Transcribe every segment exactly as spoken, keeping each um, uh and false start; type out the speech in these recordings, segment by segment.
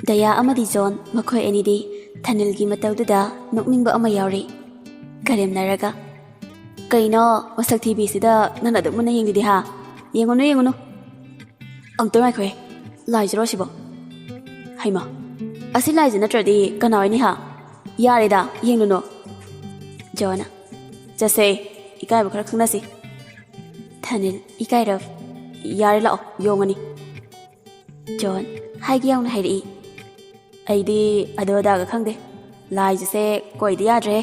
ꯗꯌꯥ ꯑꯃꯗꯤ ꯖꯣꯟ, ꯃꯈꯣꯏ ꯑꯅꯤꯗꯤ ꯊꯥꯅꯤꯜꯒꯤ ꯃꯇꯧꯗꯨꯗ ꯅꯣꯛꯅꯤꯡꯕ ꯑꯃ ꯌꯥꯎꯔꯤ꯫ ꯀꯔꯦꯝꯅꯔꯒ, "ꯀꯩꯅꯣ, ꯃꯁꯛ ꯊꯤꯕꯤꯁꯤꯗ ꯅꯪꯅ ꯑꯗꯨꯛ ꯃꯨꯟꯅ ꯌꯦꯡꯂꯤꯗꯤ ꯍꯥ? ꯌꯦꯡꯉꯨꯅꯨ, ꯌꯦꯡꯉꯨꯅꯨ꯫ ꯑꯝꯇ ꯉꯥꯏꯈꯣꯍꯦ, ꯂꯥꯏꯖꯔꯣ ꯑꯁꯤꯕꯣ? ꯍꯩꯃꯥ, ꯑꯁꯤ ꯂꯥꯏꯖ ꯅꯠꯇ꯭ꯔꯗꯤ ꯀꯅꯥ ꯑꯣꯏꯅꯤ ꯍꯥ? ꯌꯥꯔꯦꯗ, ꯌꯦꯡꯂꯨꯅꯨ꯫" ꯖꯣꯟꯅ, "ꯆꯠꯁꯦ, ꯏꯀꯥꯏꯕ ꯈꯔ ꯈꯪꯅꯁꯤ꯫" ꯊꯥꯅꯤꯜ, ꯏꯀꯥꯏꯔꯞ, "ꯌꯥꯔꯦ, ꯂꯥꯛꯑꯣ, ꯌꯣꯡꯉꯅꯤ꯫" ꯖꯣꯟ, ꯍꯥꯏꯒꯦ ꯌꯥꯎꯅ ꯍꯥꯏꯔꯛꯏ, "ꯑꯩꯗꯤ ꯑꯗꯨ ꯑꯗꯥꯒ ꯈꯪꯗꯦ꯫ ꯂꯥꯏꯖꯁꯦ ꯀꯣꯏꯗ ꯌꯥꯗ꯭ꯔꯦ꯫"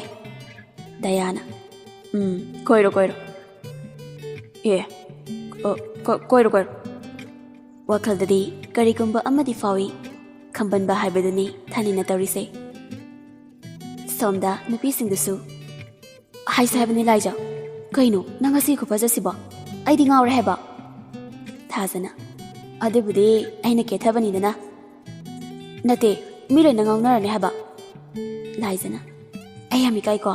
ꯗꯌꯥꯅ, "ꯎꯝ, ꯀꯣꯏꯔꯣ, ꯀꯣꯏꯔꯣ꯫ ꯑꯦ, ꯑ, ꯀꯣ-, ꯀꯣꯏꯔꯣ, ꯀꯣꯏꯔꯣ꯫" ꯋꯥꯈꯜꯗꯗꯤ ꯀꯔꯤꯒꯨꯝꯕ ꯑꯃꯗꯤ ꯐꯥꯎꯏ꯫ ꯈꯝꯕꯟꯕ ꯍꯥꯏꯕꯗꯨꯅꯤ ꯊꯥꯅꯤꯜꯅ ꯇꯧꯔꯤꯁꯦ꯫ ꯁꯣꯝꯗ ꯅꯨꯄꯤꯁꯤꯡꯗꯨꯁꯨ, "ꯍꯥꯏꯁꯦ ꯍꯥꯏꯕꯅꯤ ꯂꯥꯏꯖ, ꯀꯩꯅꯣ ꯅꯪ ꯉꯁꯤ ꯈꯨꯐꯖꯁꯤꯕꯣ? ꯑꯩꯗꯤ ꯉꯥꯎꯔꯦ ꯍꯥꯏꯕ꯫" ꯊꯥꯖꯅ, "ꯑꯗꯨꯕꯨꯗꯤ ꯑꯩꯅ ꯀꯦꯊꯕꯅꯤꯗꯅ꯫" "ꯅꯠꯇꯦ, ꯃꯤ ꯂꯣꯏꯅ ꯉꯥꯎꯅꯔꯅꯤ ꯍꯥꯏꯕ꯫" ꯂꯥꯏꯖꯅ, "ꯑꯩ ꯌꯥꯝ ꯏꯀꯥꯏꯀꯣ,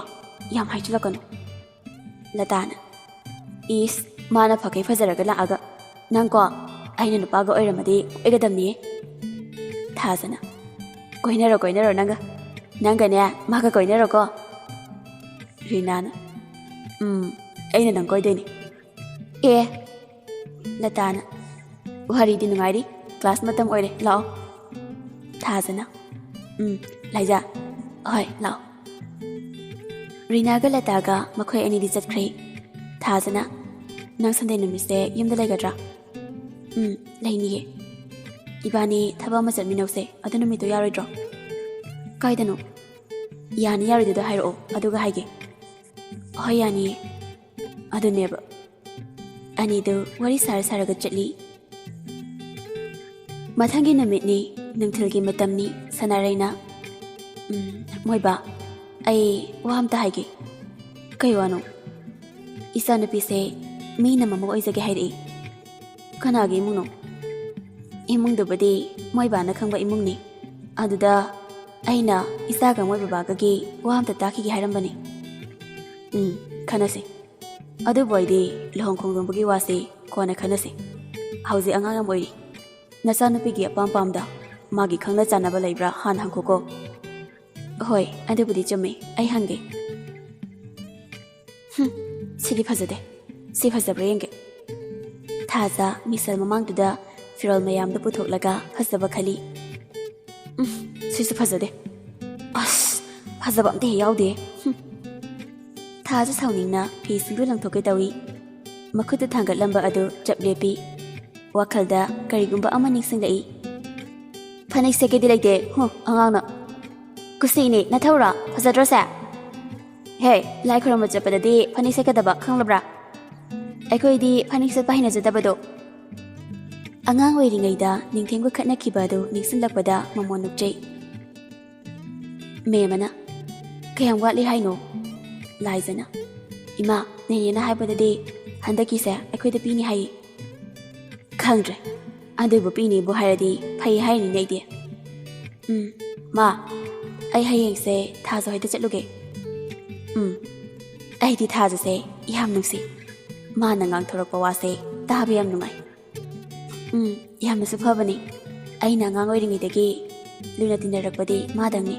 ꯌꯥꯝ ꯍꯥꯏꯖꯤꯜꯂꯛꯀꯅꯨ꯫" ꯂꯇꯥꯅ, "ꯏꯁ, ꯃꯥꯅ ꯐꯈꯩ ꯐꯖꯔꯒ ꯂꯥꯛꯑꯒ, ꯅꯪꯀꯣ, ꯑꯩꯅ ꯅꯨꯄꯥꯒ ꯑꯣꯏꯔꯝꯃꯗꯤ ꯀꯣꯏꯒꯗꯕꯅꯤꯌꯦ꯫" ꯊꯥꯖꯅ, "ꯀꯣꯏꯅꯔꯣ, ꯀꯣꯏꯅꯔꯣ ꯅꯪꯒ꯫ ꯅꯪꯒꯅꯦ ꯃꯥꯒ ꯀꯣꯏꯅꯔꯣꯀꯣ꯫" ꯔꯤꯅꯥꯅ, "ꯎꯝ, ꯑꯩꯅ ꯅꯪ ꯀꯣꯏꯗꯣꯏꯅꯤ꯫" "ꯑꯦ꯫" ꯂꯇꯥꯅ, "ꯋꯥꯔꯤꯗꯤ ꯅꯨꯡꯉꯥꯏꯔꯤ, ꯀ꯭ꯂꯥꯁ ꯃꯇꯝ ꯑꯣꯏꯔꯦ, ꯂꯥꯛꯑꯣ꯫" ꯊꯥꯖꯅ, "ꯎꯝ, ꯂꯥꯏꯖ, ꯍꯣꯏ, ꯂꯥꯛꯑꯣ꯫" ꯔꯤꯅꯥꯒ ꯂꯇꯥꯒ ꯃꯈꯣꯏ ꯑꯅꯤꯗꯤ ꯆꯠꯈ꯭ꯔꯦ꯫ ꯊꯥꯖꯅ, "ꯅꯪ ꯁꯟꯗꯦ ꯅꯨꯃꯤꯠꯁꯦ ꯌꯨꯝꯗ ꯂꯩꯒꯗ꯭ꯔꯥ?" "ꯎꯝ, ꯂꯩꯅꯤꯌꯦ꯫ ꯏꯕꯥꯅꯤ ꯊꯕꯛ ꯑꯃ ꯆꯠꯃꯤꯟꯅꯧꯁꯦ, ꯑꯗꯨ ꯅꯨꯃꯤꯠꯇꯣ ꯌꯥꯔꯣꯏꯗ꯭ꯔꯣ?" "ꯀꯥꯏꯗꯅꯣ?" "ꯌꯥꯅꯤ ꯌꯥꯔꯣꯏꯗꯨꯗ ꯍꯥꯏꯔꯛꯑꯣ, ꯑꯗꯨꯒ ꯍꯥꯏꯒꯦ꯫" "ꯍꯣꯏ, ꯌꯥꯅꯤꯌꯦ꯫" ꯑꯗꯨꯅꯦꯕ꯫ ꯑꯅꯤꯗꯨ ꯋꯥꯔꯤ ꯁꯥꯔ ꯁꯥꯔꯒ ꯆꯠꯂꯤ꯫ ꯃꯊꯪꯒꯤ ꯅꯨꯃꯤꯠꯅꯤ, ꯅꯨꯡꯊꯤꯜꯒꯤ ꯃꯇꯝꯅꯤ꯫ ꯁꯅꯥꯔꯩꯅ, "ꯎꯝ, ꯃꯣꯏꯕꯥ, ꯑꯩ ꯋꯥ ꯑꯝꯇ ꯍꯥꯏꯒꯦ꯫" "ꯀꯩ ꯋꯥꯅꯣ?" "ꯏꯆꯥꯅꯨꯄꯤꯁꯦ ꯃꯤꯅ ꯃꯃꯧ ꯑꯣꯏꯖꯒꯦ ꯍꯥꯏꯔꯛꯏ꯫" "ꯀꯅꯥꯒꯤ ꯏꯃꯨꯡꯅꯣ?" "ꯏꯃꯨꯡꯗꯨꯕꯨꯗꯤ ꯃꯣꯏꯕꯥꯅ ꯈꯪꯕ ꯏꯃꯨꯡꯅꯤ꯫ ꯑꯗꯨꯗ ꯑꯩꯅ ꯏꯆꯥꯒ ꯃꯣꯏ ꯕꯕꯥꯒꯒꯤ ꯋꯥ ꯑꯝꯇ ꯇꯥꯈꯤꯒꯦ ꯍꯥꯏꯔꯝꯕꯅꯤ꯫" "ꯎꯝ, ꯈꯟꯅꯁꯤ꯫ ꯑꯗꯨꯕꯨ ꯑꯩꯗꯤ ꯂꯨꯍꯣꯡ ꯈꯣꯡꯗꯣꯡꯕꯒꯤ ꯋꯥꯁꯤ ꯀꯣꯟꯅ ꯈꯟꯅꯁꯤ꯫ ꯍꯧꯖꯤꯛ ꯑꯉꯥꯡ ꯌꯥꯝ ꯑꯣꯏꯔꯤ꯫ ꯅꯆꯥꯅꯨꯄꯤꯒꯤ ꯑꯄꯥꯝ ꯄꯥꯝꯗ ꯃꯥꯒꯤ ꯈꯪꯅ ꯆꯥꯟꯅꯕ ꯂꯩꯕ꯭ꯔꯥ ꯍꯥꯟꯅ ꯍꯪꯈꯣꯀꯣ꯫ ꯍꯣꯏ, ꯑꯗꯨꯕꯨꯗꯤ ꯆꯨꯝꯃꯤ, ꯑꯩ ꯍꯪꯒꯦ꯫ ꯍꯨꯝ, ꯁꯤꯗꯤ ꯐꯖꯗꯦ꯫ ꯁꯤ ꯐꯖꯕ꯭ꯔꯥ ꯌꯦꯡꯒꯦ꯫ ꯊꯥꯖ ꯃꯤꯁꯦꯜ ꯃꯃꯥꯡꯗꯨꯗ ꯐꯤꯔꯣꯜ ꯃꯌꯥꯝꯗꯨ ꯄꯨꯊꯣꯛꯂꯒ ꯐꯖꯕ ꯈꯜꯂꯤ꯫ ꯎꯝ, ꯁꯤꯁꯨ ꯐꯖꯗꯦ꯫ ꯑꯁ, ꯐꯖꯕ ꯑꯝꯇ ꯍꯦꯛ ꯌꯥꯎꯗꯦ꯫ ꯍꯨꯝ꯫ ꯊꯥꯖ ꯁꯥꯎꯅꯤꯡꯅ ꯐꯤꯁꯤꯡꯗꯨ ꯂꯪꯊꯣꯛꯀꯦ ꯇꯧꯏ꯫ ꯃꯈꯨꯠꯇ ꯊꯥꯡꯒꯠꯂꯝꯕ ꯑꯗꯨ ꯆꯞ ꯂꯦꯞꯄꯤ꯫ ꯋꯥꯈꯜꯗ ꯀꯔꯤꯒꯨꯝꯕ ꯑꯃ ꯅꯤꯡꯁꯤꯡꯂꯛꯏ꯫ "ꯐꯅꯦꯛ ꯁꯦꯠꯀꯦꯗꯤ ꯂꯩꯇꯦ꯫ ꯍꯨ, ꯑꯉꯥꯡꯅ꯫ ꯀꯨꯁꯤꯅꯦ, ꯅꯊꯧꯔꯣ? ꯐꯖꯗ꯭ꯔꯣ ꯁꯦ? ꯍꯦ, ꯂꯥꯏ ꯈꯨꯔꯨꯝꯕ ꯆꯠꯄꯗꯗꯤ ꯐꯅꯦꯛ ꯁꯦꯠꯀꯗꯕ ꯈꯪꯂꯕ꯭ꯔꯥ? ꯑꯩꯈꯣꯏꯗꯤ ꯐꯅꯦꯛ ꯁꯦꯠꯄ ꯍꯩꯅꯖꯗꯕꯗꯣ꯫" ꯑꯉꯥꯡ ꯑꯣꯏꯔꯤꯉꯩꯗ ꯅꯤꯡꯊꯦꯝꯒ ꯈꯠꯅꯈꯤꯕ ꯑꯗꯨ ꯅꯤꯡꯁꯤꯡꯂꯛꯄꯗ ꯃꯃꯣꯟ ꯅꯣꯛꯆꯩ꯫ ꯃꯦꯝ ꯑꯃꯅ, "ꯀꯌꯥꯝ ꯋꯥꯠꯂꯤ ꯍꯥꯏꯅꯣ?" ꯂꯥꯏꯖꯅ, "ꯏꯃꯥ, ꯅꯦꯅꯦꯅ ꯍꯥꯏꯕꯗꯗꯤ ꯍꯟꯗꯛꯀꯤꯁꯦ ꯑꯩꯈꯣꯏꯗ ꯄꯤꯅꯤ ꯍꯥꯏ꯫" "ꯈꯪꯗ꯭ꯔꯦ, ꯑꯗꯨꯕꯨ ꯄꯤꯅꯤꯕꯨ ꯍꯥꯏꯔꯗꯤ ꯐꯩ ꯍꯥꯏꯔꯤꯅꯤꯅꯦ ꯑꯩꯗꯤ꯫" "ꯎꯝ, ꯃꯥ, ꯑꯩ ꯍꯌꯦꯡꯁꯦ ꯊꯥꯖ ꯍꯣꯏꯗ ꯆꯠꯂꯨꯒꯦ꯫" "ꯎꯝ, ꯑꯩꯗꯤ ꯊꯥꯖꯁꯦ ꯌꯥꯝ ꯅꯨꯡꯁꯤ꯫ ꯃꯥꯅ ꯉꯥꯡꯊꯣꯔꯛꯄ ꯋꯥꯁꯦ ꯇꯥꯕ ꯌꯥꯝ ꯅꯨꯡꯉꯥꯏ꯫" "ꯎꯝ, ꯌꯥꯝꯅꯁꯨ ꯐꯕꯅꯤ꯫ ꯑꯩꯅ ꯑꯉꯥꯡ ꯑꯣꯏꯔꯤꯉꯩꯗꯒꯤ ꯂꯨꯅ ꯇꯤꯟꯅꯔꯛꯄꯗꯤ ꯃꯥꯗꯪꯅꯤ꯫"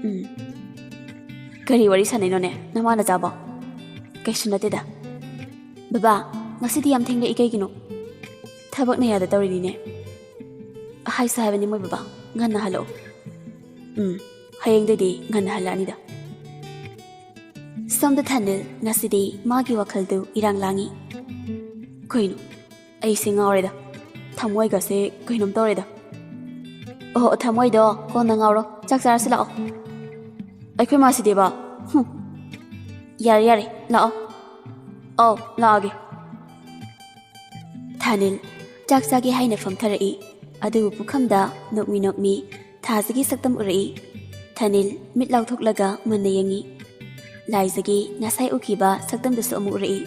"ꯎꯝ, ꯀꯔꯤ ꯋꯥꯔꯤ ꯁꯥꯟꯅꯩꯅꯣꯅꯦ ꯅꯃꯥ ꯅꯆꯥꯕꯣ?" "ꯀꯩꯁꯨ ꯅꯠꯇꯦꯗ꯫" "ꯕꯕꯥ, ꯉꯁꯤꯗꯤ ꯌꯥꯝ ꯊꯦꯡꯂꯛꯏ ꯀꯩꯒꯤꯅꯣ?" "ꯊꯕꯛꯅ ꯌꯥꯗ ꯇꯧꯔꯤꯅꯤꯅꯦ꯫" "ꯍꯥꯏꯁꯨ ꯍꯥꯏꯕꯅꯤ ꯃꯣꯏ ꯕꯕꯥ, ꯉꯟꯅ ꯍꯜꯂꯛꯑꯣ꯫" "ꯎꯝ, ꯍꯌꯦꯡꯗꯩꯗꯤ ꯉꯟꯅ ꯍꯜꯂꯛꯑꯅꯤꯗ꯫" ꯁꯣꯝꯗ ꯊꯥꯅꯤꯜ ꯉꯁꯤꯗꯤ ꯃꯥꯒꯤ ꯋꯥꯈꯜꯗꯨ ꯏꯔꯥꯡ ꯂꯥꯡꯉꯤ꯫ "ꯀꯩꯅꯣ, ꯑꯩꯁꯦ ꯉꯥꯎꯔꯦꯗ꯫ ꯊꯃꯣꯏꯒꯁꯦ ꯀꯩꯅꯣꯝ ꯇꯧꯔꯦꯗ꯫" "ꯑꯣ, ꯊꯃꯣꯏꯗꯣ ꯀꯣꯟꯅ ꯉꯥꯎꯔꯣ, ꯆꯥꯛ ꯆꯥꯔꯁꯤ ꯂꯥꯛꯑꯣ꯫" "ꯑꯩꯈꯣꯏ ꯃꯥꯁꯤꯗꯤꯕ?" "ꯍꯨꯝ, ꯌꯥꯔꯦ, ꯌꯥꯔꯦ, ꯂꯥꯛꯑꯣ꯫" "ꯑꯧ, ꯂꯥꯛꯑꯒꯦ꯫" ꯊꯥꯅꯤꯜ ꯆꯥꯛ ꯆꯥꯒꯦ ꯍꯥꯏꯅ ꯐꯝꯊꯔꯛꯏ, ꯑꯗꯨꯕꯨ ꯄꯨꯈꯝꯗ ꯅꯣꯛꯃꯤ ꯅꯣꯛꯃꯤ ꯊꯥꯖꯒꯤ ꯁꯛꯇꯝ ꯎꯔꯛꯏ꯫ ꯊꯥꯅꯤꯜ ꯃꯤꯠ ꯂꯥꯎꯊꯣꯛꯂꯒ ꯃꯨꯟꯅ ꯌꯦꯡꯉꯤ꯫ ꯂꯥꯏꯖꯒꯤ ꯉꯁꯥꯏ ꯎꯈꯤꯕ ꯁꯛꯇꯝꯗꯨꯁꯨ ꯑꯃꯨꯛ ꯎꯔꯛꯏ꯫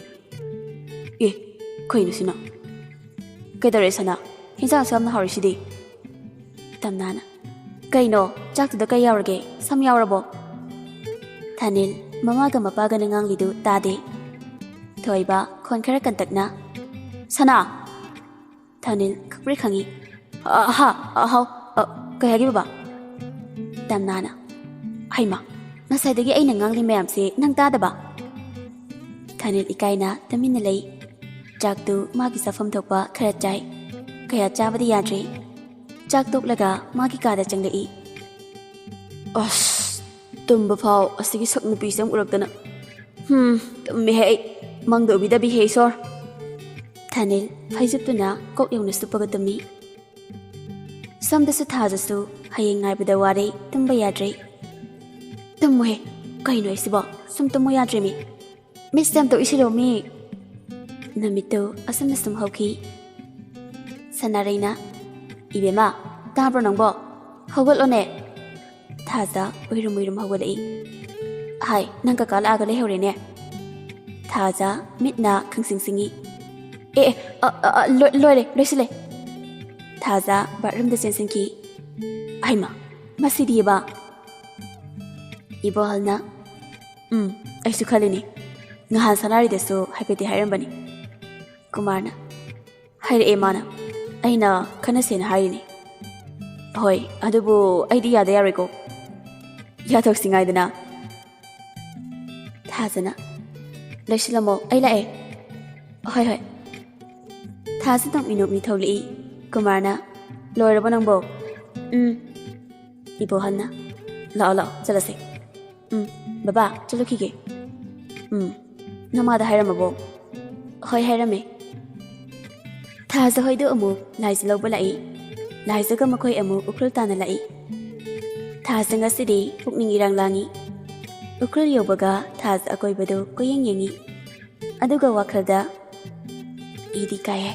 "ꯑꯦ, ꯀꯩꯅꯣ ꯁꯤꯅ? ꯀꯩꯗꯧꯔꯦ ꯁꯅꯥ? ꯍꯤꯟꯖꯥꯡꯁꯨ ꯌꯥꯝꯅ ꯍꯥꯎꯔꯤꯁꯤꯗꯤ?" ꯇꯝꯅꯥꯅ, "ꯀꯩꯅꯣ, ꯆꯥꯛꯇꯨꯗ ꯀꯩ ꯌꯥꯎꯔꯒꯦ? ꯁꯝ ꯌꯥꯎꯔꯕꯣ?" ꯊꯥꯅꯤꯜ ꯃꯃꯥꯒ ꯃꯄꯥꯒꯅ ꯉꯥꯡꯂꯤꯗꯨ ꯇꯥꯗꯦ꯫ ꯊꯣꯏꯕ ꯈꯣꯟ ꯈꯔ ꯀꯟꯇꯛꯅ, "ꯁꯅꯥ!" ꯊꯥꯅꯤꯜ ꯈꯪꯄ꯭ꯔꯦꯛ ꯈꯪꯉꯤ꯫ "ꯑ, ꯍꯥ, ꯑ, ꯍꯥꯎ꯫" "ꯀꯩ ꯍꯥꯏꯒꯦ ꯕꯕꯥ?" ꯇꯝꯅꯥꯅ, "ꯍꯩꯃꯥ, ꯉꯁꯥꯏꯗꯒꯤ ꯑꯩꯅ ꯉꯥꯡꯂꯤ ꯃꯌꯥꯝꯁꯦ ꯅꯪ ꯇꯥꯗꯕ?" ꯊꯥꯅꯤꯜ ꯏꯀꯥꯏꯅ ꯇꯨꯃꯤꯟꯅ ꯂꯩ꯫ ꯆꯥꯛꯇꯨ ꯃꯥꯒꯤ ꯆꯥꯐꯝ ꯊꯣꯛꯄ ꯈꯔ ꯆꯥꯏ꯫ ꯀꯌꯥ ꯆꯥꯕꯗꯤ ꯌꯥꯗ꯭ꯔꯦ꯫ ꯆꯥꯛ ꯇꯣꯛꯂꯒ ꯃꯥꯒꯤ ꯀꯥꯗ ꯆꯪꯂꯛꯏ꯫ "ꯑꯁ, ꯇꯨꯝꯕ ꯐꯥꯎ ꯑꯁꯤꯒꯤ ꯁꯛ ꯅꯨꯄꯤꯁꯦ ꯑꯃꯨꯛ ꯎꯔꯛꯇꯅ꯫ ꯍꯨꯝ, ꯇꯨꯝꯃꯦꯍꯦ ꯑꯩ꯫ ꯃꯪꯗ ꯎꯕꯤꯗꯕꯤꯍꯦ ꯏꯁꯣꯔ꯫" ꯊꯥꯅꯤꯜ ꯐꯩꯖꯨꯞꯇꯨꯅ ꯀꯣꯛ ꯌꯧꯅ ꯁꯨꯞꯄꯒ ꯇꯨꯝꯃꯤ꯫ ꯁꯣꯝꯗꯁꯨ ꯊꯥꯖꯁꯨ ꯍꯌꯦꯡ ꯉꯥꯏꯕꯗ ꯋꯥꯔꯦ, ꯇꯨꯝꯕ ꯌꯥꯗ꯭ꯔꯦ꯫ "ꯇꯨꯝꯃꯨꯍꯦ, ꯀꯩꯅꯣ ꯑꯩꯁꯤꯕꯣ? ꯁꯨꯝ ꯇꯨꯝꯃꯨ ꯌꯥꯗ꯭ꯔꯦꯃꯤ꯫ ꯃꯤꯠꯁꯦ ꯑꯝꯇ ꯎꯏꯁꯤꯜꯂꯣꯃꯤ꯫" ꯅꯨꯃꯤꯠꯇꯨ ꯑꯁꯨꯝꯅ ꯁꯨꯝ ꯍꯧꯈꯤ꯫ ꯁꯅꯥꯔꯩꯅ, "ꯏꯕꯦꯝꯃ, ꯇꯥꯕ꯭ꯔꯣ ꯅꯪꯕꯣ? ꯍꯧꯒꯠꯂꯣꯅꯦ꯫" ꯊꯥꯖ ꯎꯏꯔꯨꯝ ꯎꯏꯔꯨꯝ ꯍꯧꯒꯠꯂꯛꯏ꯫ "ꯍꯥꯏ, ꯅꯪ ꯀꯀꯥ ꯂꯥꯛꯑꯒ ꯂꯩꯍꯧꯔꯦꯅꯦ꯫" ꯊꯥꯖ ꯃꯤꯠꯅ ꯈꯪꯁꯤꯡ ꯁꯤꯡꯉꯤ꯫ "ꯑꯦ, ꯑꯦ, ꯑ, ꯑ, ꯑ, ꯂꯣꯏ-, ꯂꯣꯏꯔꯦ, ꯂꯣꯏꯁꯤꯜꯂꯦ꯫" ꯊꯥꯖ ꯕꯥꯠꯔꯨꯝꯗ ꯆꯦꯟꯁꯤꯟꯈꯤ꯫ "ꯍꯩꯃꯥ, ꯃꯁꯤꯗꯤꯕ?" ꯏꯕꯣꯍꯜꯅ, "ꯎꯝ, ꯑꯩꯁꯨ ꯈꯜꯂꯤꯅꯤ꯫ ꯉꯍꯥꯟ ꯁꯅꯥꯔꯩꯗꯁꯨ ꯍꯥꯏꯐꯦꯠꯇꯤ ꯍꯥꯏꯔꯝꯕꯅꯤ꯫" ꯀꯨꯃꯥꯔꯅ, "ꯍꯥꯏꯔꯛꯑꯦ ꯃꯥꯅ꯫ ꯑꯩꯅ ꯈꯟꯅꯁꯦꯅ ꯍꯥꯏꯔꯤꯅꯤ꯫" "ꯍꯣꯏ, ꯑꯗꯨꯕꯨ ꯑꯩꯗꯤ ꯌꯥꯗ ꯌꯥꯔꯣꯏꯀꯣ꯫ ꯌꯥꯊꯣꯛꯁꯤ ꯉꯥꯏꯗꯅ꯫" ꯊꯥꯖꯅ, "ꯂꯣꯏꯁꯤꯜꯂꯝꯃꯣ, ꯑꯩ ꯂꯥꯛꯑꯦ꯫" "ꯍꯣꯏ, ꯍꯣꯏ꯫" ꯊꯥꯖ ꯅꯣꯛꯃꯤ ꯅꯣꯛꯃꯤ ꯊꯣꯛꯂꯛꯏ꯫ ꯀꯨꯃꯥꯔꯅ, "ꯂꯣꯏꯔꯕꯣ ꯅꯪꯕꯣ?" "ꯎꯝ꯫" ꯏꯕꯣꯍꯜꯅ, "ꯂꯥꯛꯑꯣ, ꯂꯥꯛꯑꯣ, ꯆꯠꯂꯁꯦ꯫" "ꯎꯝ, ꯕꯕꯥ, ꯆꯠꯂꯨꯈꯤꯒꯦ꯫" "ꯎꯝ, ꯅꯃꯥꯗ ꯍꯥꯏꯔꯝꯃꯕꯣ?" "ꯍꯣꯏ, ꯍꯥꯏꯔꯝꯃꯦ꯫" ꯊꯥꯖ ꯍꯣꯏꯗꯨ ꯑꯃꯨꯛ ꯂꯥꯏꯖ ꯂꯧꯕ ꯂꯥꯛꯏ꯫ ꯂꯥꯏꯖꯒ ꯃꯈꯣꯏ ꯑꯃꯨꯛ ꯎꯈ꯭ꯔꯨꯜ ꯇꯥꯟꯅ ꯂꯥꯛꯏ꯫ ꯊꯥꯖ ꯉꯁꯤꯗꯤ ꯄꯨꯛꯅꯤꯡ ꯏꯔꯥꯡ ꯂꯥꯡꯏ꯫ ꯎꯈ꯭ꯔꯨꯜ ꯌꯧꯕꯒ ꯊꯥꯖ ꯑꯀꯣꯏꯕꯗꯨ ꯀꯣꯏꯌꯦꯡ ꯌꯦꯡꯏ꯫ ꯑꯗꯨꯒ ꯋꯥꯈꯜꯗ, "ꯏꯗꯤ ꯀꯥꯏꯍꯦ,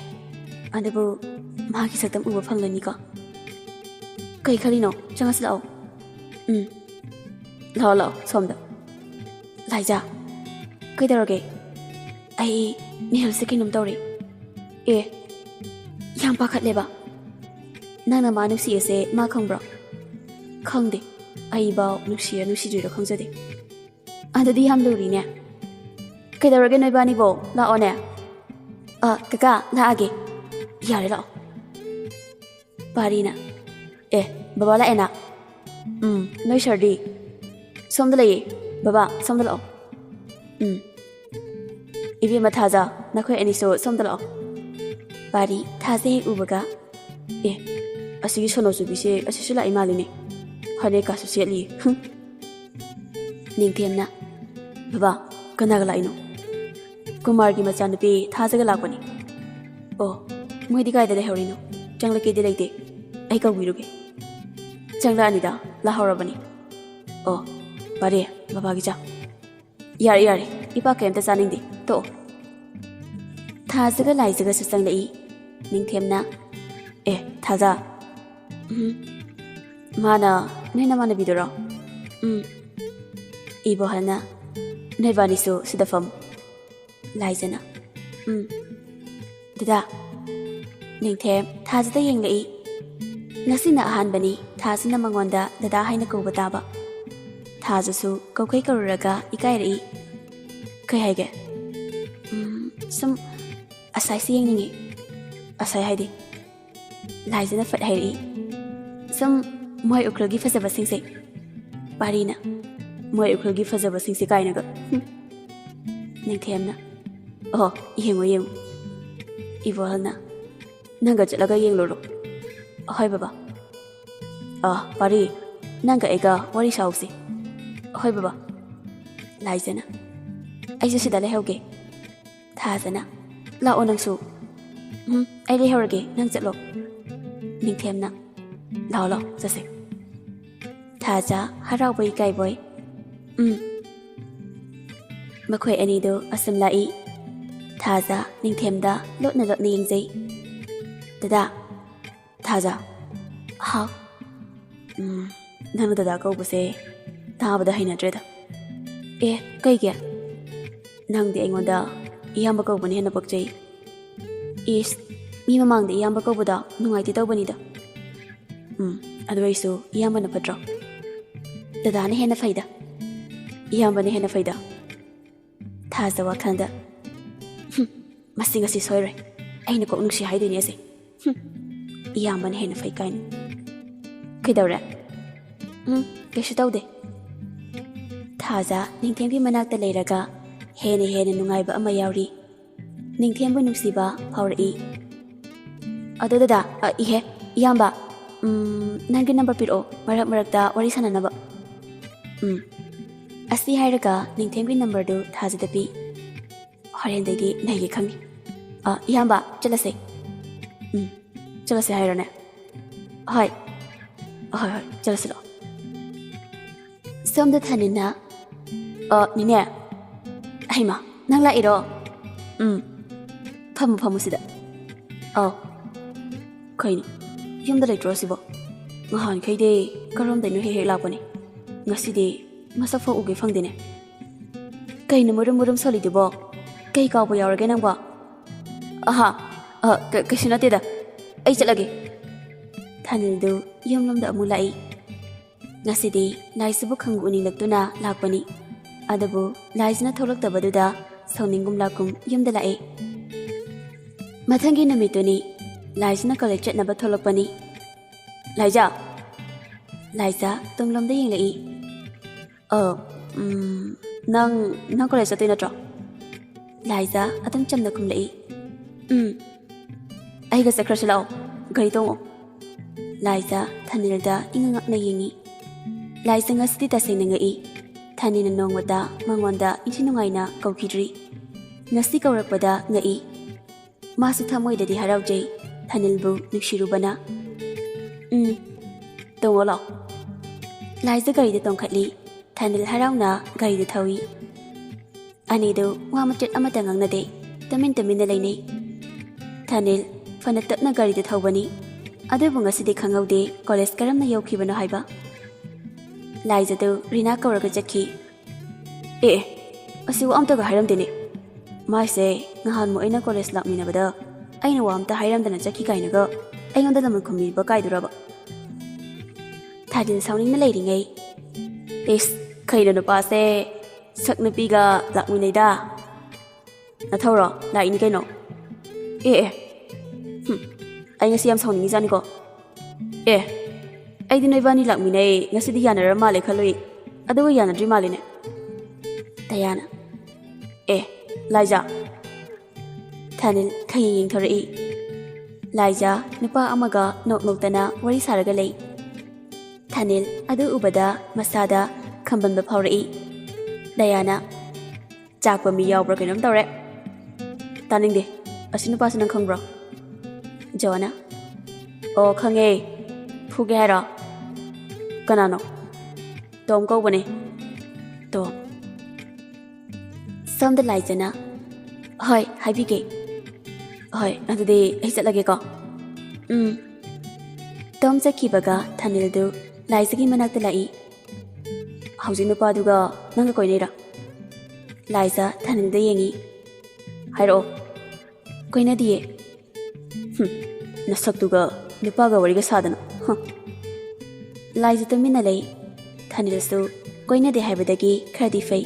ꯑꯗꯨꯕꯨ ꯃꯥꯒꯤ ꯁꯛꯇꯝ ꯎꯕ ꯐꯪꯂꯅꯤꯀꯣ?" "ꯀꯩ ꯈꯜꯂꯤꯅꯣ? ꯆꯪꯉꯁꯤ ꯂꯥꯛꯑꯣ꯫" "ꯎꯝ, ꯂꯥꯛꯑꯣ, ꯂꯥꯛꯑꯣ, ꯁꯣꯝꯗ꯫" "ꯂꯥꯏꯖꯥ, ꯀꯩꯗꯧꯔꯒꯦ?" "ꯑꯩ ꯅꯤꯜꯁꯦ ꯀꯩꯅꯣꯝ ꯇꯧꯔꯦ꯫" "ꯑꯦ, ꯌꯥꯝ ꯄꯥꯈꯠꯂꯦꯕ꯫" "ꯅꯪꯅ ꯃꯥ ꯅꯨꯡꯁꯤꯌꯦꯁꯦ ꯃꯥ ꯈꯪꯕ꯭ꯔꯣ?" "ꯈꯪꯗꯦ, ꯑꯩꯐꯥꯎ ꯅꯨꯡꯁꯤꯔ ꯅꯨꯡꯁꯤꯗ꯭ꯔꯤꯔ ꯈꯪꯖꯗꯦ꯫" "ꯑꯗꯨꯗꯤ ꯌꯥꯝ ꯂꯨꯔꯤꯅꯦ꯫" "ꯀꯩꯗꯧꯔꯒꯦ ꯅꯣꯏꯕꯥꯅꯤꯕꯣ? ꯂꯥꯛꯑꯣꯅꯦ꯫" "ꯑ, ꯀꯀꯥ, ꯂꯥꯛꯑꯒꯦ꯫" "ꯌꯥꯔꯦ, ꯂꯥꯛꯑꯣ꯫" ꯄꯥꯔꯤꯅ, "ꯑꯦ, ꯕꯕꯥ ꯂꯥꯛꯑꯦꯅ? ꯎꯝ, ꯅꯣꯏ ꯁꯔꯗꯤ? ꯁꯣꯝꯗ ꯂꯩꯌꯦ꯫ ꯕꯕꯥ, ꯁꯣꯝꯗ ꯂꯥꯛꯑꯣ꯫ ꯎꯝ꯫ ꯏꯕꯦꯝꯃ ꯊꯥꯖ, ꯅꯈꯣꯏ ꯑꯅꯤꯁꯨ ꯁꯣꯝꯗ ꯂꯥꯛꯑꯣ꯫ ꯄꯥꯔꯤ ꯊꯥꯖ ꯍꯦꯛ ꯎꯕꯒ, "ꯑꯦ, ꯑꯁꯤꯒꯤ ꯁꯣꯅꯣ ꯆꯨꯕꯤꯁꯦ ꯑꯁꯤꯁꯨ ꯂꯥꯛꯏ ꯃꯥꯜꯂꯤꯅꯦ꯫ ꯐꯅꯦꯛꯀꯥꯁꯨ ꯁꯦꯠꯂꯤ꯫ ꯍꯨꯝ꯫" ꯅꯤꯡꯊꯦꯝꯅ, "ꯕꯕꯥ, ꯀꯅꯥꯒ ꯂꯥꯛꯏꯅꯣ?" "ꯀꯨꯃꯥꯔꯒꯤ ꯃꯆꯥꯅꯨꯄꯤ ꯊꯥꯖꯒ ꯂꯥꯛꯄꯅꯤ꯫" "ꯑꯣ, ꯃꯣꯏꯗꯤ ꯀꯥꯏꯗ ꯂꯩꯍꯧꯔꯤꯅꯣ? ꯆꯪꯂꯛꯀꯦꯗꯤ ꯂꯩꯇꯦ꯫ ꯑꯩ ꯀꯧꯕꯤꯔꯨꯒꯦ꯫" "ꯆꯪꯂꯛꯑꯅꯤꯗ, ꯂꯥꯛꯍꯧꯔꯕꯅꯤ꯫" "ꯑꯣ, ꯄꯥꯔꯤ, ꯕꯕꯥꯒꯤ ꯆꯥ꯫" "ꯌꯥꯔꯦ, ꯌꯥꯔꯦ, ꯏꯄꯥ ꯀꯩꯝꯇ ꯆꯥꯅꯤꯡꯗꯦ, ꯇꯣꯛꯑꯣ꯫" ꯊꯥꯖꯒ ꯂꯥꯏꯖꯒꯁꯨ ꯆꯪꯂꯛꯏ꯫ ꯅꯤꯡꯊꯦꯝꯅ, "ꯑꯦ, ꯊꯥꯖ꯫" "ꯎꯝ, ꯃꯥꯅ ꯅꯣꯏ ꯅꯃꯥꯟꯅꯕꯤꯗꯨꯔꯣ?" "ꯎꯝ꯫" ꯏꯕꯣꯍꯜꯅ, "ꯅꯣꯏꯕꯥꯅꯤꯁꯨ ꯁꯤꯗ ꯐꯝ꯫" ꯂꯥꯏꯖꯅ, "ꯎꯝ꯫" "ꯗꯗꯥ꯫" ꯅꯤꯡꯊꯦꯝ ꯊꯥꯖꯗ ꯌꯦꯡꯂꯛꯏ꯫ ꯉꯁꯤꯅ ꯑꯍꯥꯟꯕꯅꯤ ꯊꯥꯖꯅ ꯃꯉꯣꯟꯗ ꯗꯗꯥ ꯍꯥꯏꯅ ꯀꯧꯕ ꯇꯥꯕ꯫ ꯊꯥꯖꯁꯨ ꯀꯧꯈꯩ ꯀꯧꯔꯨꯔꯒ ꯏꯀꯥꯏꯔꯛꯏ꯫ "ꯀꯩ ꯍꯥꯏꯒꯦ?" "ꯎꯝ, ꯁꯨꯝ ꯑꯁꯥꯏꯁꯦ ꯌꯦꯡꯅꯤꯡꯉꯤ꯫" "ꯑꯁꯥꯏ ꯍꯥꯏꯗꯤ?" ꯂꯥꯏꯖꯅ ꯐꯠ ꯍꯥꯏꯔꯛꯏ꯫ "ꯁꯨꯝ ꯃꯣꯏ ꯎꯈ꯭ꯔꯨꯜꯒꯤ ꯐꯖꯕꯁꯤꯡꯁꯦ꯫" ꯄꯥꯔꯤꯅ, "ꯃꯣꯏ ꯎꯈ꯭ꯔꯨꯜꯒꯤ ꯐꯖꯕꯁꯤꯡꯁꯦ ꯀꯥꯏꯅꯒ꯫ ꯍꯨꯝ꯫" ꯅꯤꯡꯊꯦꯝꯅ, "ꯑꯣ, ꯌꯦꯡꯉꯣ, ꯌꯦꯡꯉꯣ꯫" ꯏꯕꯣꯍꯜꯅ, "ꯅꯪꯒ ꯆꯠꯂꯒ ꯌꯦꯡꯂꯨꯔꯣ꯫" "ꯍꯣꯏ ꯕꯕꯥ꯫" "ꯑ, ꯄꯥꯔꯤ, ꯅꯪꯒ ꯑꯩꯒ ꯋꯥꯔꯤ ꯁꯥꯍꯧꯁꯤ꯫" "ꯍꯣꯏ ꯕꯕꯥ꯫" ꯂꯥꯏꯖꯅ, "ꯑꯩꯁꯨ ꯁꯤꯗ ꯂꯩꯍꯧꯒꯦ꯫" ꯊꯥꯖꯅ, "ꯂꯥꯛꯑꯣ ꯅꯪꯁꯨ꯫" "ꯎꯝ, ꯑꯩ ꯂꯩꯍꯧꯔꯒꯦ, ꯅꯪ ꯆꯠꯂꯣ꯫" ꯅꯤꯡꯊꯦꯝꯅ, "ꯂꯥꯛꯑꯣ, ꯂꯥꯛꯑꯣ, ꯆꯠꯁꯦ꯫" ꯊꯥꯖ ꯍꯔꯥꯎꯕꯣꯏ ꯏꯀꯥꯏꯕꯣꯏ, "ꯎꯝ꯫" ꯃꯈꯣꯏ ꯑꯅꯤꯗꯨ ꯑꯁꯨꯝ ꯂꯥꯛꯏ꯫ ꯊꯥꯖ ꯅꯤꯡꯊꯦꯝꯗ ꯂꯣꯠꯅ ꯂꯣꯠꯅ ꯌꯦꯡꯖꯩ꯫ "ꯗꯗꯥ꯫" "ꯊꯥꯖ꯫" "ꯍꯥꯎ꯫" "ꯎꯝ, ꯅꯪꯅ ꯗꯗꯥ ꯀꯧꯕꯁꯦ ꯇꯥꯕꯗ ꯍꯩꯅꯗ꯭ꯔꯦꯗ꯫" "ꯑꯦ, ꯀꯩꯒꯤ?" "ꯅꯪꯗꯤ ꯑꯩꯉꯣꯟꯗ ꯏꯌꯥꯝꯕ ꯀꯧꯕꯅ ꯍꯦꯟꯅ ꯄꯛꯆꯩ꯫" "ꯏꯁ, ꯃꯤ ꯃꯃꯥꯡꯗ ꯏꯌꯥꯝꯕ ꯀꯧꯕꯗ ꯅꯨꯡꯉꯥꯏꯇꯦ ꯇꯧꯕꯅꯤꯗ꯫" "ꯎꯝ, ꯑꯗꯨ ꯑꯣꯏꯁꯨ ꯏꯌꯥꯝꯕꯅ ꯐꯠꯇ꯭ꯔꯣ?" "ꯗꯗꯥꯅ ꯍꯦꯟꯅ ꯐꯩꯗ꯫ ꯏꯌꯥꯝꯕꯅ ꯍꯦꯟꯅ ꯐꯩꯗ꯫" ꯊꯥꯖ ꯋꯥꯈꯜꯗ, "ꯍꯨꯝ, ꯃꯁꯤ ꯉꯁꯤ ꯁꯣꯏꯔꯣꯏ꯫ ꯑꯩꯅ ꯀꯣꯛ ꯅꯨꯡꯁꯤ ꯍꯥꯏꯗꯣꯏꯅꯦ ꯑꯁꯦ꯫ ꯍꯨꯝ, ꯏꯌꯥꯝꯕꯅ ꯍꯦꯟꯅ ꯐꯩ ꯀꯥꯏꯅ꯫ ꯀꯩꯗꯧꯔꯦ? ꯎꯝ, ꯀꯩꯁꯨ ꯇꯧꯗꯦ꯫ ꯊꯥꯖ ꯅꯤꯡꯊꯦꯝꯒꯤ ꯃꯅꯥꯛꯇ ꯂꯩꯔꯒ ꯍꯦꯟꯅ ꯍꯦꯟꯅ ꯅꯨꯡꯉꯥꯏꯕ ꯑꯃ ꯌꯥꯎꯔꯤ꯫ ꯅꯤꯡꯊꯦꯝꯕꯨ ꯅꯨꯡꯁꯤꯕ ꯐꯥꯎꯔꯛꯏ꯫ ꯑꯗꯣ ꯗꯗꯥ, ꯑ, ꯏꯍꯦ, ꯏꯌꯥꯝꯕ, ꯎꯝ, ꯅꯪꯒꯤ ꯅꯝꯕꯔ ꯄꯤꯔꯛꯑꯣ, ꯃꯔꯛ ꯃꯔꯛꯇ ꯋꯥꯔꯤ ꯁꯥꯟꯅꯅꯕ꯫ ꯎꯝ꯫ ꯑꯁꯤ ꯍꯥꯏꯔꯒ ꯅꯤꯡꯊꯦꯝꯒꯤ ꯅꯝꯕꯔꯗꯨ ꯊꯥꯖꯗ ꯄꯤ꯫ ꯍꯣꯔꯦꯟꯗꯒꯤ ꯅꯩꯒꯦ ꯈꯪꯉꯤ꯫ ꯑ, ꯏꯌꯥꯝꯕ, ꯆꯠꯂꯁꯦ꯫ ꯎꯝ, ꯆꯠꯂꯁꯦ ꯍꯥꯏꯔꯣꯅꯦ? ꯍꯣꯏ꯫ ꯍꯣꯏ, ꯍꯣꯏ, ꯆꯠꯂꯁꯤ ꯂꯥꯛꯑꯣ꯫ ꯁꯣꯝꯗ ꯊꯥꯅꯤꯜꯅ, "ꯑ, ꯅꯦꯅꯦ꯫ ꯍꯩꯃꯥ, ꯅꯪ ꯂꯥꯛꯏꯔꯣ? ꯎꯝ, ꯐꯝꯃꯨ, ꯐꯝꯃꯨ ꯁꯤꯗ꯫ ꯑꯧ꯫ ꯀꯩꯅꯣ, ꯌꯨꯝꯗ ꯂꯩꯇ꯭ꯔꯣ ꯑꯁꯤꯕꯣ? ꯉꯍꯥꯟꯈꯩꯗꯤ ꯀꯔꯣꯝꯗꯩꯅꯣ ꯍꯦꯛ ꯍꯦꯛ ꯂꯥꯛꯄꯅꯦ꯫ ꯉꯁꯤꯗꯤ ꯃꯁꯛ ꯐꯥꯎ ꯎꯒꯦ ꯐꯪꯗꯦꯅꯦ꯫ ꯀꯩꯅꯣ ꯃꯨꯔꯨꯝ ꯃꯨꯔꯨꯝ ꯁꯣꯜꯂꯤꯗꯨꯕꯣ? ꯀꯩ ꯀꯥꯎꯕ ꯌꯥꯎꯔꯒꯦ ꯅꯪꯕꯣ?" "ꯑꯍꯥ, ꯑ, ꯀ-, ꯀꯩꯁꯨ ꯅꯠꯇꯦꯗ꯫ ꯑꯩ ꯆꯠꯂꯒꯦ꯫" ꯊꯥꯅꯤꯜꯗꯨ ꯌꯨꯝꯂꯣꯝꯗ ꯑꯃꯨꯛ ꯂꯥꯛꯏ꯫ ꯉꯁꯤꯗꯤ ꯂꯥꯏꯖꯕꯨ ꯈꯪꯎ ꯎꯅꯤꯡꯂꯛꯇꯨꯅ ꯂꯥꯛꯄꯅꯤ꯫ ꯑꯗꯨꯕꯨ ꯂꯥꯏꯖꯅ ꯊꯣꯛꯂꯛꯇꯕꯗꯨꯗ ꯁꯥꯎꯅꯤꯡꯒꯨꯝ ꯂꯥꯛꯀꯨꯝ ꯌꯨꯝꯗ ꯂꯥꯛꯏ꯫ ꯃꯊꯪꯒꯤ ꯅꯨꯃꯤꯠꯇꯨꯅꯤ꯫ ꯂꯥꯏꯖꯅ ꯀꯣꯂꯦꯖ ꯆꯠꯅꯕ ꯊꯣꯛꯂꯛꯄꯅꯤ꯫ "ꯂꯥꯏꯖ!" ꯂꯥꯏꯖ ꯇꯨꯡꯂꯣꯝꯗ ꯌꯦꯡꯂꯛꯏ꯫ "ꯑ, ꯎꯝ, ꯅꯪ, ꯅꯪ ꯀꯣꯂꯦꯖ ꯆꯠꯇꯣꯏ ꯅꯠꯇ꯭ꯔꯣ?" ꯂꯥꯏꯖ ꯑꯗꯨꯝ ꯆꯝꯅ ꯈꯨꯝꯂꯛꯏ꯫ "ꯎꯝ, ꯑꯩꯒ ꯆꯠꯈ꯭ꯔꯁꯤ ꯂꯥꯛꯑꯣ, ꯒꯥꯔꯤ ꯇꯣꯡꯉꯣ꯫" ꯂꯥꯏꯖ ꯊꯥꯅꯤꯜꯗ ꯏꯉꯛ ꯉꯛꯅ ꯌꯦꯡꯉꯤ꯫ ꯂꯥꯏꯖ ꯉꯁꯤꯗꯤ ꯇꯁꯦꯡꯅ ꯉꯛꯏ꯫ ꯊꯥꯅꯤꯜꯅ ꯅꯣꯡꯃꯇ ꯃꯉꯣꯟꯗ ꯏꯟꯊꯤ ꯅꯨꯡꯉꯥꯏꯅ ꯀꯧꯈꯤꯗ꯭ꯔꯤ꯫ ꯉꯁꯤ ꯀꯧꯔꯛꯄꯗ ꯉꯛꯏ꯫ ꯃꯥꯁꯨ ꯊꯃꯣꯏꯗꯗꯤ ꯍꯔꯥꯎꯖꯩ, ꯊꯥꯅꯤꯜꯕꯨ ꯅꯨꯡꯁꯤꯔꯨꯕꯅ꯫ "ꯎꯝ, ꯇꯣꯡꯉꯣ ꯂꯥꯛꯑꯣ꯫" ꯂꯥꯏꯖ ꯒꯥꯔꯤꯗ ꯇꯣꯡꯈꯠꯂꯤ꯫ ꯊꯥꯅꯤꯜ ꯍꯔꯥꯎꯅ ꯒꯥꯔꯤꯗ ꯊꯧꯏ꯫ ꯑꯅꯤꯗꯨ ꯋꯥ ꯃꯆꯦꯠ ꯑꯃꯠꯇ ꯉꯥꯡꯅꯗꯦ, ꯇꯨꯃꯤꯟ ꯇꯨꯃꯤꯟꯅ ꯂꯩꯅꯩ꯫ ꯊꯥꯅꯤꯜ ꯐꯅ ꯇꯞꯅ ꯒꯥꯔꯤꯗ ꯊꯧꯕꯅꯤ, ꯑꯗꯨꯕꯨ ꯉꯁꯤꯗꯤ ꯈꯪꯍꯧꯗꯦ ꯀꯣꯂꯦꯖ ꯀꯔꯝꯅ ꯌꯧꯈꯤꯕꯅꯣ ꯍꯥꯏꯕ꯫ ꯂꯥꯏꯖꯗꯨ ꯔꯤꯅꯥ ꯀꯧꯔꯒ ꯆꯠꯈꯤ꯫ "ꯑꯦ, ꯑꯦ, ꯑꯁꯤ ꯋꯥ ꯑꯝꯇꯒ ꯍꯥꯏꯔꯝꯗꯦꯅꯦ꯫ ꯃꯥꯏꯁꯦ, ꯅꯍꯥꯟꯃꯨꯛ ꯑꯩꯅ ꯀꯣꯂꯦꯖ ꯂꯥꯛꯃꯤꯟꯅꯕꯗ ꯑꯩꯅ ꯋꯥ ꯑꯝꯇ ꯍꯥꯏꯔꯝꯗꯅ ꯆꯠꯈꯤ ꯀꯥꯏꯅꯒ ꯑꯩꯉꯣꯟꯗ ꯂꯃꯟ ꯈꯨꯝꯕꯤꯕ ꯀꯥꯏꯗꯨꯔꯕ?" ꯊꯥꯅꯤꯜ ꯁꯥꯎꯅꯤꯡꯅ ꯂꯩꯔꯤꯉꯩ, "ꯏꯁ, ꯀꯩꯅꯣ ꯅꯨꯄꯥꯁꯦ, ꯁꯛ ꯅꯨꯄꯤꯒ ꯂꯥꯛꯃꯤꯟꯅꯩꯗ꯫ ꯅꯊꯧꯔꯣ? ꯂꯥꯛꯏꯅꯤ ꯀꯩꯅꯣ꯫ ꯑꯦ, ꯑꯦ, ꯍꯨꯝ, ꯑꯩ ꯉꯁꯤ ꯌꯥꯝ ꯁꯥꯎꯅꯤꯡꯉꯤꯖꯥꯠꯅꯤꯀꯣ꯫ ꯑꯦ, ꯑꯩꯗꯤ ꯅꯣꯏꯕꯥꯅꯤ ꯂꯥꯛꯃꯤꯟꯅꯩ, ꯉꯁꯤꯗꯤ ꯌꯥꯅꯔ ꯃꯥꯜꯂꯦ ꯈꯜꯂꯨꯏ, ꯑꯗꯨꯒ ꯌꯥꯅꯗ꯭ꯔꯤ ꯃꯥꯜꯂꯤꯅꯦ꯫ ꯗꯌꯥꯅ, "ꯑꯦ, ꯂꯥꯏꯖꯥ!" ꯊꯥꯅꯤꯜ ꯈꯌꯦꯡ ꯌꯦꯡꯊꯣꯔꯛꯏ꯫ ꯂꯥꯏꯖꯥ ꯅꯨꯄꯥ ꯑꯃꯒ ꯅꯣꯛ ꯅꯣꯛꯇꯅ ꯋꯥꯔꯤ ꯁꯥꯔꯒ ꯂꯩ꯫ ꯊꯥꯅꯤꯜ ꯑꯗꯨ ꯎꯕꯗ ꯃꯁꯥꯗ ꯈꯝꯕꯟꯕ ꯐꯥꯎꯔꯛꯏ꯫ ꯗꯌꯥꯅ, "ꯆꯥꯛꯄ ꯃꯤ ꯌꯥꯎꯕ꯭ꯔꯥ ꯀꯩꯅꯣꯝ ꯇꯧꯔꯦ꯫ ꯇꯥꯅꯤꯡꯗꯦ꯫ ꯑꯁꯤ ꯅꯨꯄꯥꯁꯤ ꯅꯪ ꯈꯪꯕ꯭ꯔꯣ?" ꯖꯣꯅ, "ꯑꯣ, ꯈꯪꯉꯦ꯫ ꯐꯨꯒꯦ ꯍꯥꯏꯔꯣ?" "ꯀꯅꯥꯅꯣ?" "ꯇꯣꯝ ꯀꯧꯕꯅꯦ, ꯇꯣꯝ꯫" ꯁꯣꯝꯗ ꯂꯥꯏꯖꯅ, "ꯍꯣꯏ, ꯍꯥꯏꯕꯤꯒꯦ꯫ ꯍꯣꯏ, ꯑꯗꯨꯗꯤ ꯑꯩ ꯆꯠꯂꯒꯦꯀꯣ꯫" "ꯎꯝ꯫" ꯇꯣꯝ ꯆꯠꯈꯤꯕꯒ ꯊꯥꯅꯤꯜꯗꯨ ꯂꯥꯏꯖꯒꯤ ꯃꯅꯥꯛꯇ ꯂꯥꯛꯏ꯫ "ꯍꯧꯖꯤꯛ ꯅꯨꯄꯥꯗꯨꯒ ꯅꯪꯒ ꯀꯣꯏꯅꯩꯔꯥ?" ꯂꯥꯏꯖ ꯊꯥꯅꯤꯜꯗ ꯌꯦꯡꯉꯤ꯫ "ꯍꯥꯏꯔꯛꯑꯣ꯫" "ꯀꯣꯏꯅꯗꯤꯌꯦ꯫" "ꯍꯨꯝ, ꯅꯁꯛꯇꯨꯒ ꯅꯨꯄꯥꯒ ꯋꯥꯔꯤꯒ ꯁꯥꯗꯅ, ꯍ꯫" ꯂꯥꯏꯖ ꯇꯨꯃꯤꯟꯅ ꯂꯩ꯫ ꯊꯥꯅꯤꯜꯁꯨ ꯀꯣꯏꯅꯗꯦ ꯍꯥꯏꯕꯗꯒꯤ ꯈꯔꯗꯤ ꯐꯩ꯫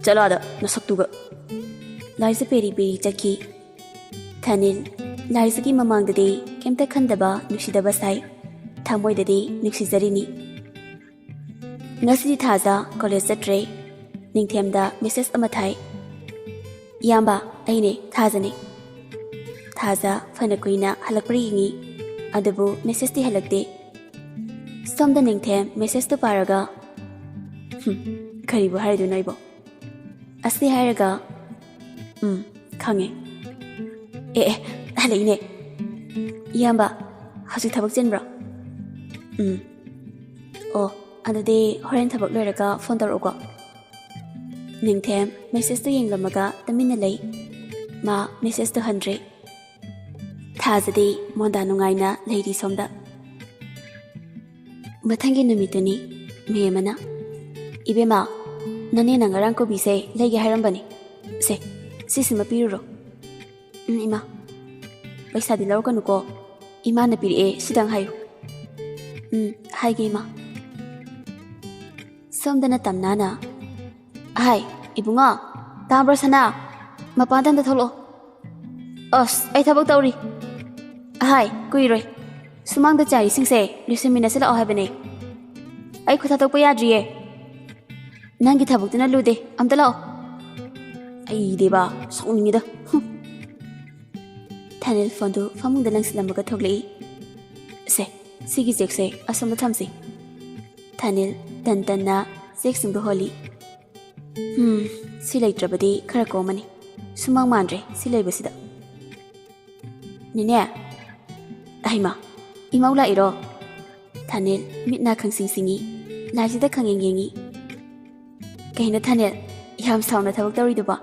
"ꯆꯠꯂꯣ ꯑꯥꯗ, ꯅꯁꯛꯇꯨꯒ꯫" ꯂꯥꯏꯖ ꯄꯦꯔꯤ ꯄꯦꯔꯤ ꯆꯠꯈꯤ꯫ ꯊꯥꯅꯤꯜ ꯂꯥꯏꯖꯒꯤ ꯃꯃꯥꯡꯗꯗꯤ ꯀꯩꯝꯇ ꯈꯟꯗꯕ, ꯅꯨꯡꯁꯤꯗꯕ ꯁꯥꯏ꯫ ꯊꯃꯣꯏꯗꯗꯤ ꯅꯨꯡꯁꯤꯖꯔꯤꯅꯤ꯫ ꯉꯁꯤꯗꯤ ꯊꯥꯖ ꯀꯣꯂꯦꯖ ꯆꯠꯇ꯭ꯔꯦ꯫ ꯅꯤꯡꯊꯦꯝꯗ ꯃꯦꯁꯦꯖ ꯑꯃ ꯊꯥꯏ꯫ "ꯏꯌꯥꯝꯕ, ꯑꯩꯅꯦ, ꯊꯥꯖꯅꯦ꯫" ꯊꯥꯖ ꯐꯅ ꯀꯨꯏꯅ ꯍꯜꯂꯛꯄ꯭ꯔꯥ ꯌꯦꯡꯉꯤ, ꯑꯗꯨꯕꯨ ꯃꯦꯁꯦꯖꯇꯤ ꯍꯜꯂꯛꯇꯦ꯫ ꯁꯣꯝꯗ ꯅꯤꯡꯊꯦꯝ ꯃꯦꯁꯦꯖꯇꯨ ꯄꯥꯔꯒ, "ꯍꯨꯝ, ꯀꯔꯤꯕꯨ ꯍꯥꯏꯔꯨꯗꯣꯏꯅꯣ ꯑꯩꯕꯣ?" ꯑꯁꯤ ꯍꯥꯏꯔꯒ, "ꯎꯝ, ꯈꯪꯉꯦ꯫ ꯑꯦ, ꯑꯦ, ꯍꯜꯂꯛꯏꯅꯦ꯫ ꯏꯌꯥꯝꯕ, ꯍꯧꯖꯤꯛ ꯊꯕꯛ ꯆꯤꯟꯕ꯭ꯔꯣ?" "ꯎꯝ꯫ ꯑꯣ, ꯑꯗꯨꯗꯤ ꯍꯣꯔꯦꯟ ꯊꯕꯛ ꯂꯣꯏꯔꯒ ꯐꯣꯟ ꯇꯧꯔꯛꯎꯀꯣ꯫" ꯅꯤꯡꯊꯦꯝ ꯃꯦꯁꯦꯖꯇꯨ ꯌꯦꯡꯂꯝꯃꯒ ꯇꯨꯃꯤꯟꯅ ꯂꯩ꯫ ꯃꯥ ꯃꯦꯁꯦꯖꯇꯨ ꯍꯟꯗ꯭ꯔꯦ꯫ ꯊꯥꯖꯗꯤ ꯃꯣꯟꯗꯥ ꯅꯨꯡꯉꯥꯏꯅ ꯂꯩꯔꯤ ꯁꯣꯝꯗ꯫ ꯃꯊꯪꯒꯤ ꯅꯨꯃꯤꯠꯇꯨꯅꯤ, ꯃꯦꯝ ꯑꯃꯅ, "ꯏꯕꯦꯝꯃ, ꯅꯅꯦꯅ ꯉꯔꯥꯡ ꯀꯣꯕꯤꯁꯦ ꯂꯩꯒꯦ ꯍꯥꯏꯔꯝꯕꯅꯤ꯫ ꯁꯦ, ꯁꯤꯁꯤꯃ ꯄꯤꯔꯨꯔꯣ꯫" "ꯎꯝ, ꯏꯃꯥ꯫" "ꯄꯩꯁꯥꯗꯤ ꯂꯧꯔꯛꯀꯅꯨꯀꯣ꯫ ꯏꯃꯥꯅ ꯄꯤꯔꯛꯑꯦ, ꯁꯤꯗꯪ ꯍꯥꯏꯌꯨ꯫" "ꯎꯝ, ꯍꯥꯏꯒꯦ, ꯏꯃꯥ꯫" ꯁꯣꯝꯗꯅ ꯇꯝꯅꯥꯅ, "ꯑꯍꯥꯏ, ꯏꯕꯨꯡꯉꯣ, ꯇꯥꯕ꯭ꯔꯣ ꯁꯅꯥ? ꯃꯄꯥꯟꯗ ꯑꯝꯇ ꯊꯣꯛꯂꯛꯑꯣ꯫ ꯑꯁ, ꯑꯩ ꯊꯕꯛ ꯇꯧꯔꯤ꯫ ꯑꯍꯥꯏ, ꯀꯨꯏꯔꯣꯏ꯫" ꯁꯨꯃꯥꯡꯗ ꯆꯥꯏꯔꯤꯁꯤꯡꯁꯦ ꯂꯣꯏꯁꯤꯟꯃꯤꯟꯅꯁꯤ ꯂꯥꯛꯑꯣ ꯍꯥꯏꯕꯅꯦ꯫ ꯑꯩ ꯈꯨꯠ ꯊꯥꯗꯣꯛꯄ ꯌꯥꯗ꯭ꯔꯤꯌꯦ꯫ ꯅꯪꯒꯤ ꯊꯕꯛꯇꯨꯅ ꯂꯨꯗꯦ, ꯑꯝꯇ ꯂꯥꯛꯑꯣ꯫ ꯑꯩ ꯗꯦꯕ, ꯁꯥꯎꯅꯤꯡꯉꯤꯗ꯫ ꯍꯨꯝ꯫ ꯊꯥꯅꯤꯜ ꯐꯣꯟꯗꯨ ꯐꯃꯨꯡꯗ ꯂꯪꯁꯤꯜꯂꯝꯃꯒ ꯊꯣꯛꯂꯛꯏ꯫ ꯁꯦ, ꯁꯤꯒꯤ ꯆꯦꯛꯁꯦ ꯑꯁꯣꯝꯗ ꯊꯝꯁꯤ꯫ ꯊꯥꯅꯤꯜ ꯇꯟ ꯇꯟꯅ ꯆꯦꯛꯁꯤꯡꯗꯨ ꯍꯣꯜꯂꯤ꯫ ꯎꯝ, ꯁꯤ ꯂꯩꯇ꯭ꯔꯕꯗꯤ ꯈꯔ ꯀꯣꯝꯃꯅꯤ꯫ ꯁꯨꯃꯥꯡ ꯃꯥꯟꯗ꯭ꯔꯦ ꯁꯤ ꯂꯩꯕꯁꯤꯗ꯫ ꯅꯦꯅꯦ, ꯑꯍꯩꯃ, ꯏꯃꯧ ꯂꯥꯛꯏꯔꯣ? ꯊꯥꯅꯤꯜ ꯃꯤꯠ ꯅꯥ ꯈꯪꯁꯤꯡ ꯁꯤꯡꯉꯤ, ꯂꯥꯏꯁꯤꯗ ꯈꯪꯌꯦꯡ ꯌꯦꯡꯉꯤ꯫ ꯀꯩꯅꯣ ꯊꯥꯅꯤꯜ, ꯌꯥꯝ ꯁꯥꯎꯅ ꯊꯕꯛ ꯇꯧꯔꯤꯗꯨꯕꯣ?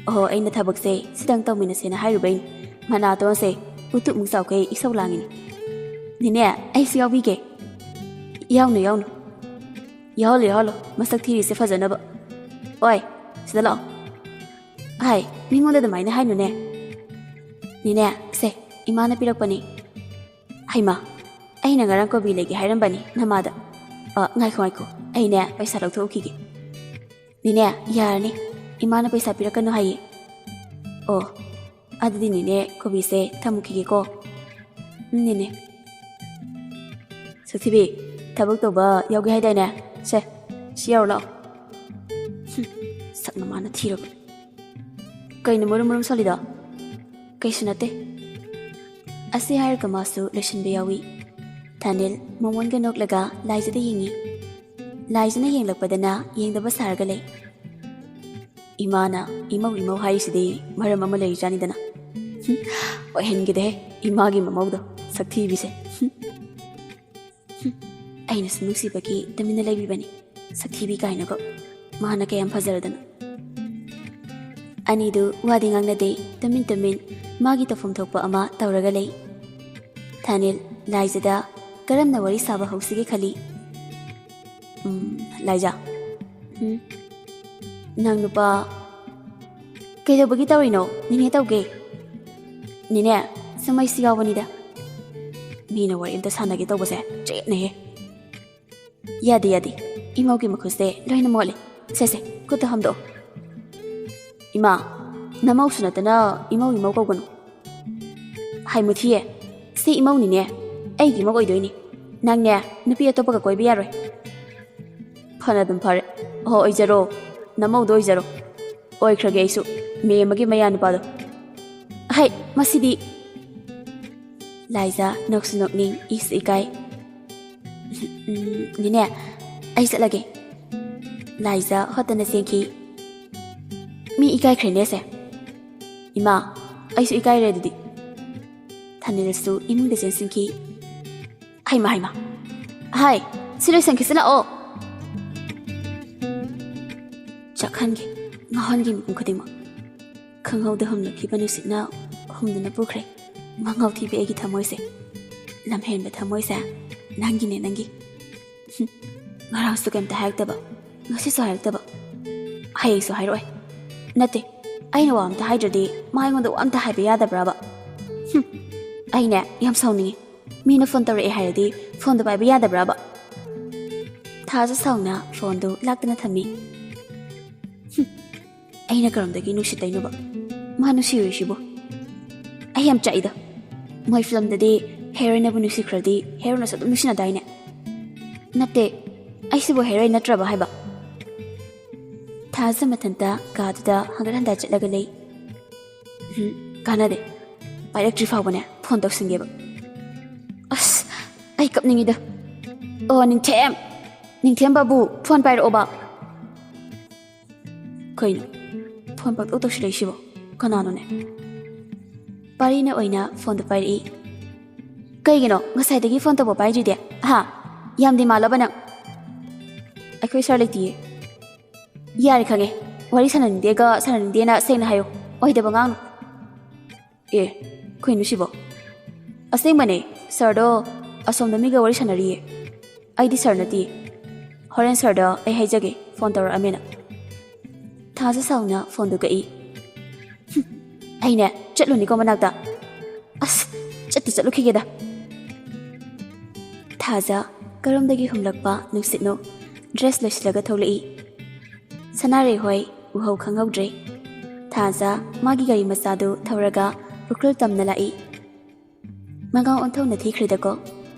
ꯑꯣꯍꯣ, ꯑꯩꯅ ꯊꯕꯛꯁꯦ ꯁꯤꯗꯪ ꯇꯧꯃꯤꯟꯅꯁꯦꯅ ꯍꯥꯏꯔꯨꯕꯩꯅꯤ꯫ ꯃꯅꯥꯇꯣꯟꯁꯦ ꯎꯇꯨꯞꯃꯨꯛ ꯆꯥꯎꯈꯩ ꯏꯁꯧ ꯂꯥꯡꯉꯤꯅꯤ꯫ ꯅꯦꯅꯦ, ꯑꯩꯁꯨ ꯌꯥꯎꯕꯤꯒꯦ꯫ ꯌꯥꯎꯅꯨ, ꯌꯥꯎꯅꯨ꯫ ꯌꯥꯎꯍꯜꯂꯨ, ꯌꯥꯎꯍꯜꯂꯨ꯫ ꯃꯁꯛ ꯊꯤꯔꯤꯁꯦ ꯐꯖꯅꯕ꯫ ꯑꯣꯏ, ꯁꯤꯗ ꯂꯥꯛꯑꯣ꯫ ꯍꯥꯏ, ꯃꯤꯉꯣꯟꯗ ꯑꯗꯨꯃꯥꯏꯅ ꯍꯥꯏꯅꯨꯅꯦ꯫ ꯅꯦꯅꯦ, ꯁꯦ, ꯏꯃꯥꯅ ꯄꯤꯔꯛꯄꯅꯤ꯫ ꯍꯩꯃꯥ, ꯑꯩꯅ ꯉꯔꯥꯡ ꯀꯣꯕꯤ ꯂꯩꯒꯦ ꯍꯥꯏꯔꯝꯕꯅꯤ ꯅꯃꯥꯗ꯫ ꯑ, ꯉꯥꯏꯈꯣ, ꯉꯥꯏꯈꯣ, ꯑꯩꯅꯦ ꯄꯩꯁꯥ ꯂꯧꯊꯣꯛꯎꯈꯤꯒꯦ꯫ ꯅꯦꯅꯦ, ꯌꯥꯔꯅꯤ, ꯏꯃꯥꯅ ꯄꯩꯁꯥ ꯄꯤꯔꯛꯀꯅꯨ ꯍꯥꯏꯌꯦ꯫ ꯑꯣ, ꯑꯗꯨꯗꯤ ꯅꯦꯅꯦ, ꯀꯣꯕꯤꯁꯦ ꯊꯝꯃꯨꯈꯤꯒꯦꯀꯣ꯫ ꯎꯝ, ꯅꯦꯅꯦ꯫ ꯁꯛꯊꯤꯕꯤ, ꯊꯕꯛ ꯇꯧꯕ ꯌꯥꯎꯒꯦ ꯍꯥꯏꯗꯥꯏꯅꯦ? ꯁꯦ, ꯁꯤ ꯌꯥꯎꯔꯨ ꯂꯥꯛꯑꯣ꯫ ꯍꯨꯝ, ꯁꯛꯅ ꯃꯥꯅ ꯊꯤꯔꯕ꯫ ꯀꯩꯅꯣ ꯃꯨꯔꯨꯝ ꯃꯨꯔꯨꯝ ꯁꯣꯜꯂꯤꯗꯣ? ꯀꯩꯁꯨ ꯅꯠꯇꯦ꯫ ꯑꯁꯤ ꯍꯥꯏꯔꯒ ꯃꯥꯁꯨ ꯂꯣꯏꯁꯤꯟꯕ ꯌꯥꯎꯏ꯫ ꯊꯥꯅꯤꯜ ꯃꯉꯣꯟꯒ ꯅꯣꯛꯂꯒ ꯂꯥꯏꯖꯗ ꯌꯦꯡꯉꯤ꯫ ꯂꯥꯏꯖꯅ ꯌꯦꯡꯂꯛꯄꯗꯅ ꯌꯦꯡꯗꯕ ꯁꯥꯔꯒ ꯂꯩ꯫ ꯏꯃꯥꯅ ꯏꯃꯧ ꯏꯃꯧ ꯍꯥꯏꯔꯤꯁꯤꯗꯤ ꯃꯔꯝ ꯑꯃ ꯂꯩꯔꯤꯖꯥꯠꯅꯤꯗꯅ꯫ ꯍꯨꯝ, ꯑꯣꯏꯍꯟꯒꯦꯗꯍꯦ ꯏꯃꯥꯒꯤ ꯃꯃꯧꯗꯣ, ꯁꯛꯊꯤꯕꯤꯁꯦ꯫ ꯍꯨꯝ꯫ ꯍꯨꯝ, ꯑꯩꯅꯁꯨ ꯅꯨꯡꯁꯤꯕꯒꯤ ꯇꯨꯃꯤꯟꯅ ꯂꯩꯕꯤꯕꯅꯤ꯫ ꯁꯛꯊꯤꯕꯤ ꯀꯥꯏꯅꯀꯣ꯫ ꯃꯥꯅ ꯀꯌꯥꯝ ꯐꯖꯔꯗꯅ꯫ ꯑꯅꯤꯗꯨ ꯋꯥꯗꯤ ꯉꯥꯡꯅꯗꯦ, ꯇꯨꯃꯤꯟ ꯇꯨꯃꯤꯟ ꯃꯥꯒꯤ ꯇꯧꯐꯝ ꯊꯣꯛꯄ ꯑꯃ ꯇꯧꯔꯒ ꯂꯩ꯫ ꯊꯥꯅꯤꯜ ꯂꯥꯏꯖꯗ ꯀꯔꯝꯅ ꯋꯥꯔꯤ ꯁꯥꯕ ꯍꯧꯁꯤꯒꯦ ꯈꯜꯂꯤ꯫ ꯎꯝ, ꯂꯥꯏꯖ꯫ ꯎꯝ? ꯅꯪ ꯅꯨꯄꯥ ꯀꯩꯗꯧꯕꯒꯤ ꯇꯧꯔꯤꯅꯣ? ꯅꯦꯅꯦ ꯇꯧꯒꯦ꯫ ꯅꯦꯅꯦ, ꯁꯨꯝ ꯑꯩꯁꯨ ꯌꯥꯎꯕꯅꯤꯗ꯫ ꯃꯤꯅ ꯋꯥꯔꯤ ꯑꯝꯇ ꯁꯥꯟꯅꯒꯦ ꯇꯧꯕꯁꯦ ꯆꯌꯦꯠꯅꯩꯍꯦ꯫ ꯌꯥꯗꯦ, ꯌꯥꯗꯦ꯫ ꯏꯃꯧꯒꯤ ꯃꯈꯨꯠꯁꯦ ꯂꯣꯏꯅ ꯃꯣꯠꯂꯦ꯫ ꯁꯦ, ꯁꯦ, ꯈꯨꯠꯇ ꯍꯥꯝꯗꯣꯛꯑꯣ꯫ ꯏꯃꯥ, ꯅꯃꯧꯁꯨ ꯅꯠꯇꯅ ꯏꯃꯧ, ꯏꯃꯧ ꯀꯧꯒꯅꯨ꯫ ꯍꯥꯏ ꯃꯨꯊꯤꯌꯦ, ꯁꯤ ꯏꯃꯧꯅꯤꯅꯦ꯫ ꯑꯩꯒꯤ ꯏꯃꯧ ꯑꯣꯏꯗꯣꯏꯅꯤ꯫ ꯅꯪꯅꯦ, ꯅꯨꯄꯤ ꯑꯇꯣꯞꯄꯒ ꯀꯣꯏꯕ ꯌꯥꯔꯣꯏ꯫ ꯐꯅ ꯑꯗꯨꯝ ꯐꯔꯦ꯫ ꯑꯣ, ꯑꯣꯏꯖꯔꯣ꯫ ꯅꯃꯧꯗꯣ ꯑꯣꯏꯖꯔꯣ꯫ ꯑꯣꯏꯈ꯭ꯔꯒꯦ ꯑꯩꯁꯨ꯫ ꯃꯦꯝꯃꯒꯤ ꯃꯌꯥ ꯅꯨꯄꯥꯗꯣ꯫ ꯍꯩ, ꯃꯁꯤꯗꯤ꯫ ꯂꯥꯏꯖꯥ ꯅꯣꯛꯁꯨ ꯅꯣꯛꯅꯤꯡ, ꯏꯁꯨ ꯏꯀꯥꯏ꯫ ꯎꯝ, ꯅꯦꯅꯦ, ꯑꯩ ꯆꯠꯂꯒꯦ꯫ ꯂꯥꯏꯖꯥ ꯍꯣꯠꯇꯅ ꯆꯦꯟꯈꯤ꯫ ꯃꯤ ꯏꯀꯥꯏꯈ꯭ꯔꯦꯅꯦ ꯁꯦ꯫ ꯏꯃꯥ, ꯑꯩꯁꯨ ꯏꯀꯥꯏꯔꯦ ꯑꯗꯨꯗꯤ꯫ ꯊꯥꯅꯤꯜꯁꯨ ꯏꯃꯨꯡꯗ ꯆꯦꯟꯁꯤꯟꯈꯤ꯫ ꯍꯩꯃ, ꯍꯩꯃ꯫ ꯍꯥꯏ, ꯁꯤ ꯂꯣꯏꯁꯟꯈꯤꯁꯤ ꯂꯥꯛꯑꯣ꯫ ꯆꯥꯛꯍꯟꯒꯦ, ꯉꯥꯎꯍꯟꯒꯦ ꯃꯤꯄꯨꯝ ꯈꯨꯗꯤꯡꯃꯛ꯫ ꯈꯪꯍꯧꯗ ꯍꯨꯝꯂꯛꯈꯤꯕ ꯅꯨꯡꯁꯤꯠꯅ ꯍꯨꯝꯗꯨꯅ ꯄꯨꯈ꯭ꯔꯦ꯫ ꯃꯉꯥꯎ ꯊꯤꯕꯤ ꯑꯩꯒꯤ ꯊꯃꯣꯏꯁꯦ꯫ ꯂꯝꯍꯦꯟꯕ ꯊꯃꯣꯏꯁꯦ꯫ ꯅꯪꯒꯤꯅꯦ, ꯅꯪꯒꯤ꯫ ꯍꯨꯝ, ꯉꯔꯥꯡꯁꯨ ꯀꯩꯝꯇ ꯍꯥꯏꯔꯛꯇꯕ, ꯉꯁꯤꯁꯨ ꯍꯥꯏꯔꯛꯇꯕ, ꯍꯌꯦꯡꯁꯨ ꯍꯥꯏꯔꯛꯑꯣꯏ꯫ ꯅꯠꯇꯦ, ꯑꯩꯅ ꯋꯥ ꯑꯝꯇ ꯍꯥꯏꯗ꯭ꯔꯗꯤ ꯃꯥ ꯑꯩꯉꯣꯟꯗ ꯋꯥ ꯑꯝꯇ ꯍꯥꯏꯕ ꯌꯥꯗꯕ꯭ꯔꯕ? ꯍꯨꯝ, ꯑꯩꯅꯦ ꯌꯥꯝ ꯁꯥꯎꯅꯤꯡꯉꯤ꯫ ꯃꯤꯅ ꯐꯣꯟ ꯇꯧꯔꯛꯑꯦ ꯍꯥꯏꯔꯗꯤ ꯐꯣꯟꯗꯣ ꯄꯥꯏꯕ ꯌꯥꯗꯕ꯭ꯔꯕ? ꯊꯥꯖ ꯁꯥꯎꯅ ꯐꯣꯟꯗꯨ ꯂꯥꯛꯇꯅ ꯊꯝꯃꯤ꯫ ꯍꯨꯝ, ꯑꯩꯅ ꯀꯔꯝꯗꯒꯤ ꯅꯨꯡꯁꯤꯠꯇꯩꯅꯣꯕ? ꯃꯥ ꯅꯨꯡꯁꯤꯔꯨꯏꯁꯤꯕꯨ? ꯑꯩ ꯌꯥꯝ ꯆꯥꯛꯏꯗ꯫ ꯃꯣꯏ ꯐꯤꯂꯝꯗꯗꯤ ꯍꯦꯔꯣꯏꯟꯅꯕꯨ ꯅꯨꯡꯁꯤꯈ꯭ꯔꯗꯤ ꯍꯦꯔꯣꯅꯁꯨ ꯑꯗꯨꯝ ꯅꯨꯡꯁꯤꯅꯗꯥꯏꯅꯦ? ꯅꯠꯇꯦ, ꯑꯩꯁꯤꯕꯨ ꯍꯦꯔꯣꯏꯟ ꯅꯠꯇ꯭ꯔꯕ ꯍꯥꯏꯕ? ꯊꯥꯖ ꯃꯊꯟꯇ ꯀꯥꯗꯨꯗ ꯍꯪꯒꯠ ꯍꯟꯗ ꯆꯠꯂꯒ ꯂꯩ꯫ ꯎꯝ, ꯀꯥꯟꯅꯗꯦ꯫ ꯄꯥꯏꯔꯛꯇ꯭ꯔꯤ ꯐꯥꯎꯕꯅꯦ ꯐꯣꯟ ꯇꯧꯁꯤꯟꯒꯦꯕ꯫ ꯑꯁ, ꯑꯩ ꯀꯞꯅꯤꯡꯉꯤꯗ꯫ ꯑꯣ, ꯅꯤꯡꯊꯦꯝ! ꯅꯤꯡꯊꯦꯝ ꯕꯥꯕꯨ, ꯐꯣꯟ ꯄꯥꯏꯔꯛꯑꯣꯕ꯫ ꯀꯩꯅꯣ? ꯐꯣꯟ ꯄꯪꯇꯧ ꯇꯧꯁꯤꯜꯂꯛꯏꯁꯤꯕꯣ? ꯀꯅꯥꯅꯣꯅꯦ? ꯄꯥꯔꯤꯅ ꯑꯣꯏꯅ ꯐꯣꯟꯗꯣ ꯄꯥꯏꯔꯛꯏ꯫ ꯀꯩꯒꯤꯅꯣ ꯉꯁꯥꯏꯗꯒꯤ ꯐꯣꯟ ꯇꯧꯕ ꯄꯥꯏꯗ꯭ꯔꯤꯗꯤ? ꯍꯥ? ꯌꯥꯝꯗꯤ ꯃꯥꯜꯂꯕ ꯅꯪ? ꯑꯩꯈꯣꯏ ꯁꯥꯔ ꯂꯩꯇꯤꯌꯦ꯫ ꯌꯥꯔꯦ, ꯈꯪꯉꯦ꯫ ꯋꯥꯔꯤ ꯁꯥꯟꯅꯅꯤꯡꯗꯦꯒ ꯁꯥꯟꯅꯅꯤꯡꯗꯦꯅ ꯁꯦꯡꯅ ꯍꯥꯏꯌꯨ꯫ ꯑꯣꯏꯗꯕ ꯉꯥꯡꯅꯨ꯫ ꯑꯦ, ꯀꯩꯅꯣ ꯁꯤꯕꯣ? ꯑꯁꯦꯡꯕꯅꯦ, ꯁꯥꯔꯗꯣ ꯑꯁꯣꯝꯗ ꯃꯤꯒ ꯋꯥꯔꯤ ꯁꯥꯟꯅꯔꯤꯌꯦ꯫ ꯑꯩꯗꯤ ꯁꯥꯔ ꯅꯠꯇꯤꯌꯦ꯫ ꯍꯣꯔꯦꯟ ꯁꯥꯔꯗ ꯑꯩ ꯍꯥꯏꯖꯒꯦ, ꯐꯣꯟ ꯇꯧꯔꯛꯑꯝꯃꯦꯅ꯫ ꯊꯥꯖ ꯁꯥꯎꯅ ꯐꯣꯟꯗꯨ ꯀꯛꯏ꯫ ꯍꯨꯝ, ꯑꯩꯅꯦ, ꯆꯠꯂꯨꯅꯤꯀꯣ ꯃꯅꯥꯛꯇ꯫ ꯑꯁ, ꯆꯠꯇ ꯆꯠꯂꯨꯈꯤꯒꯦꯗ꯫ ꯊꯥꯖ ꯀꯔꯣꯝꯗꯒꯤ ꯍꯨꯝꯂꯛꯄ ꯅꯨꯡꯁꯤꯠꯅꯣ? ꯗ꯭ꯔꯦꯁ ꯂꯣꯏꯁꯤꯜꯂꯒ ꯊꯣꯛꯂꯛꯏ꯫ ꯁꯅꯥꯔꯩ ꯍꯣꯏ ꯎꯍꯧ ꯈꯪꯍꯧꯗ꯭ꯔꯦ꯫ ꯊꯥꯖ ꯃꯥꯒꯤ ꯒꯥꯔꯤ ꯃꯆꯥꯗꯨ ꯊꯧꯔꯒ ꯎꯈ꯭ꯔꯨꯜ ꯇꯝꯅ ꯂꯥꯛꯏ꯫ ꯃꯉꯥ ꯑꯣꯟꯊꯣꯛꯅ ꯊꯤꯈ꯭ꯔꯦꯗꯀꯣ꯫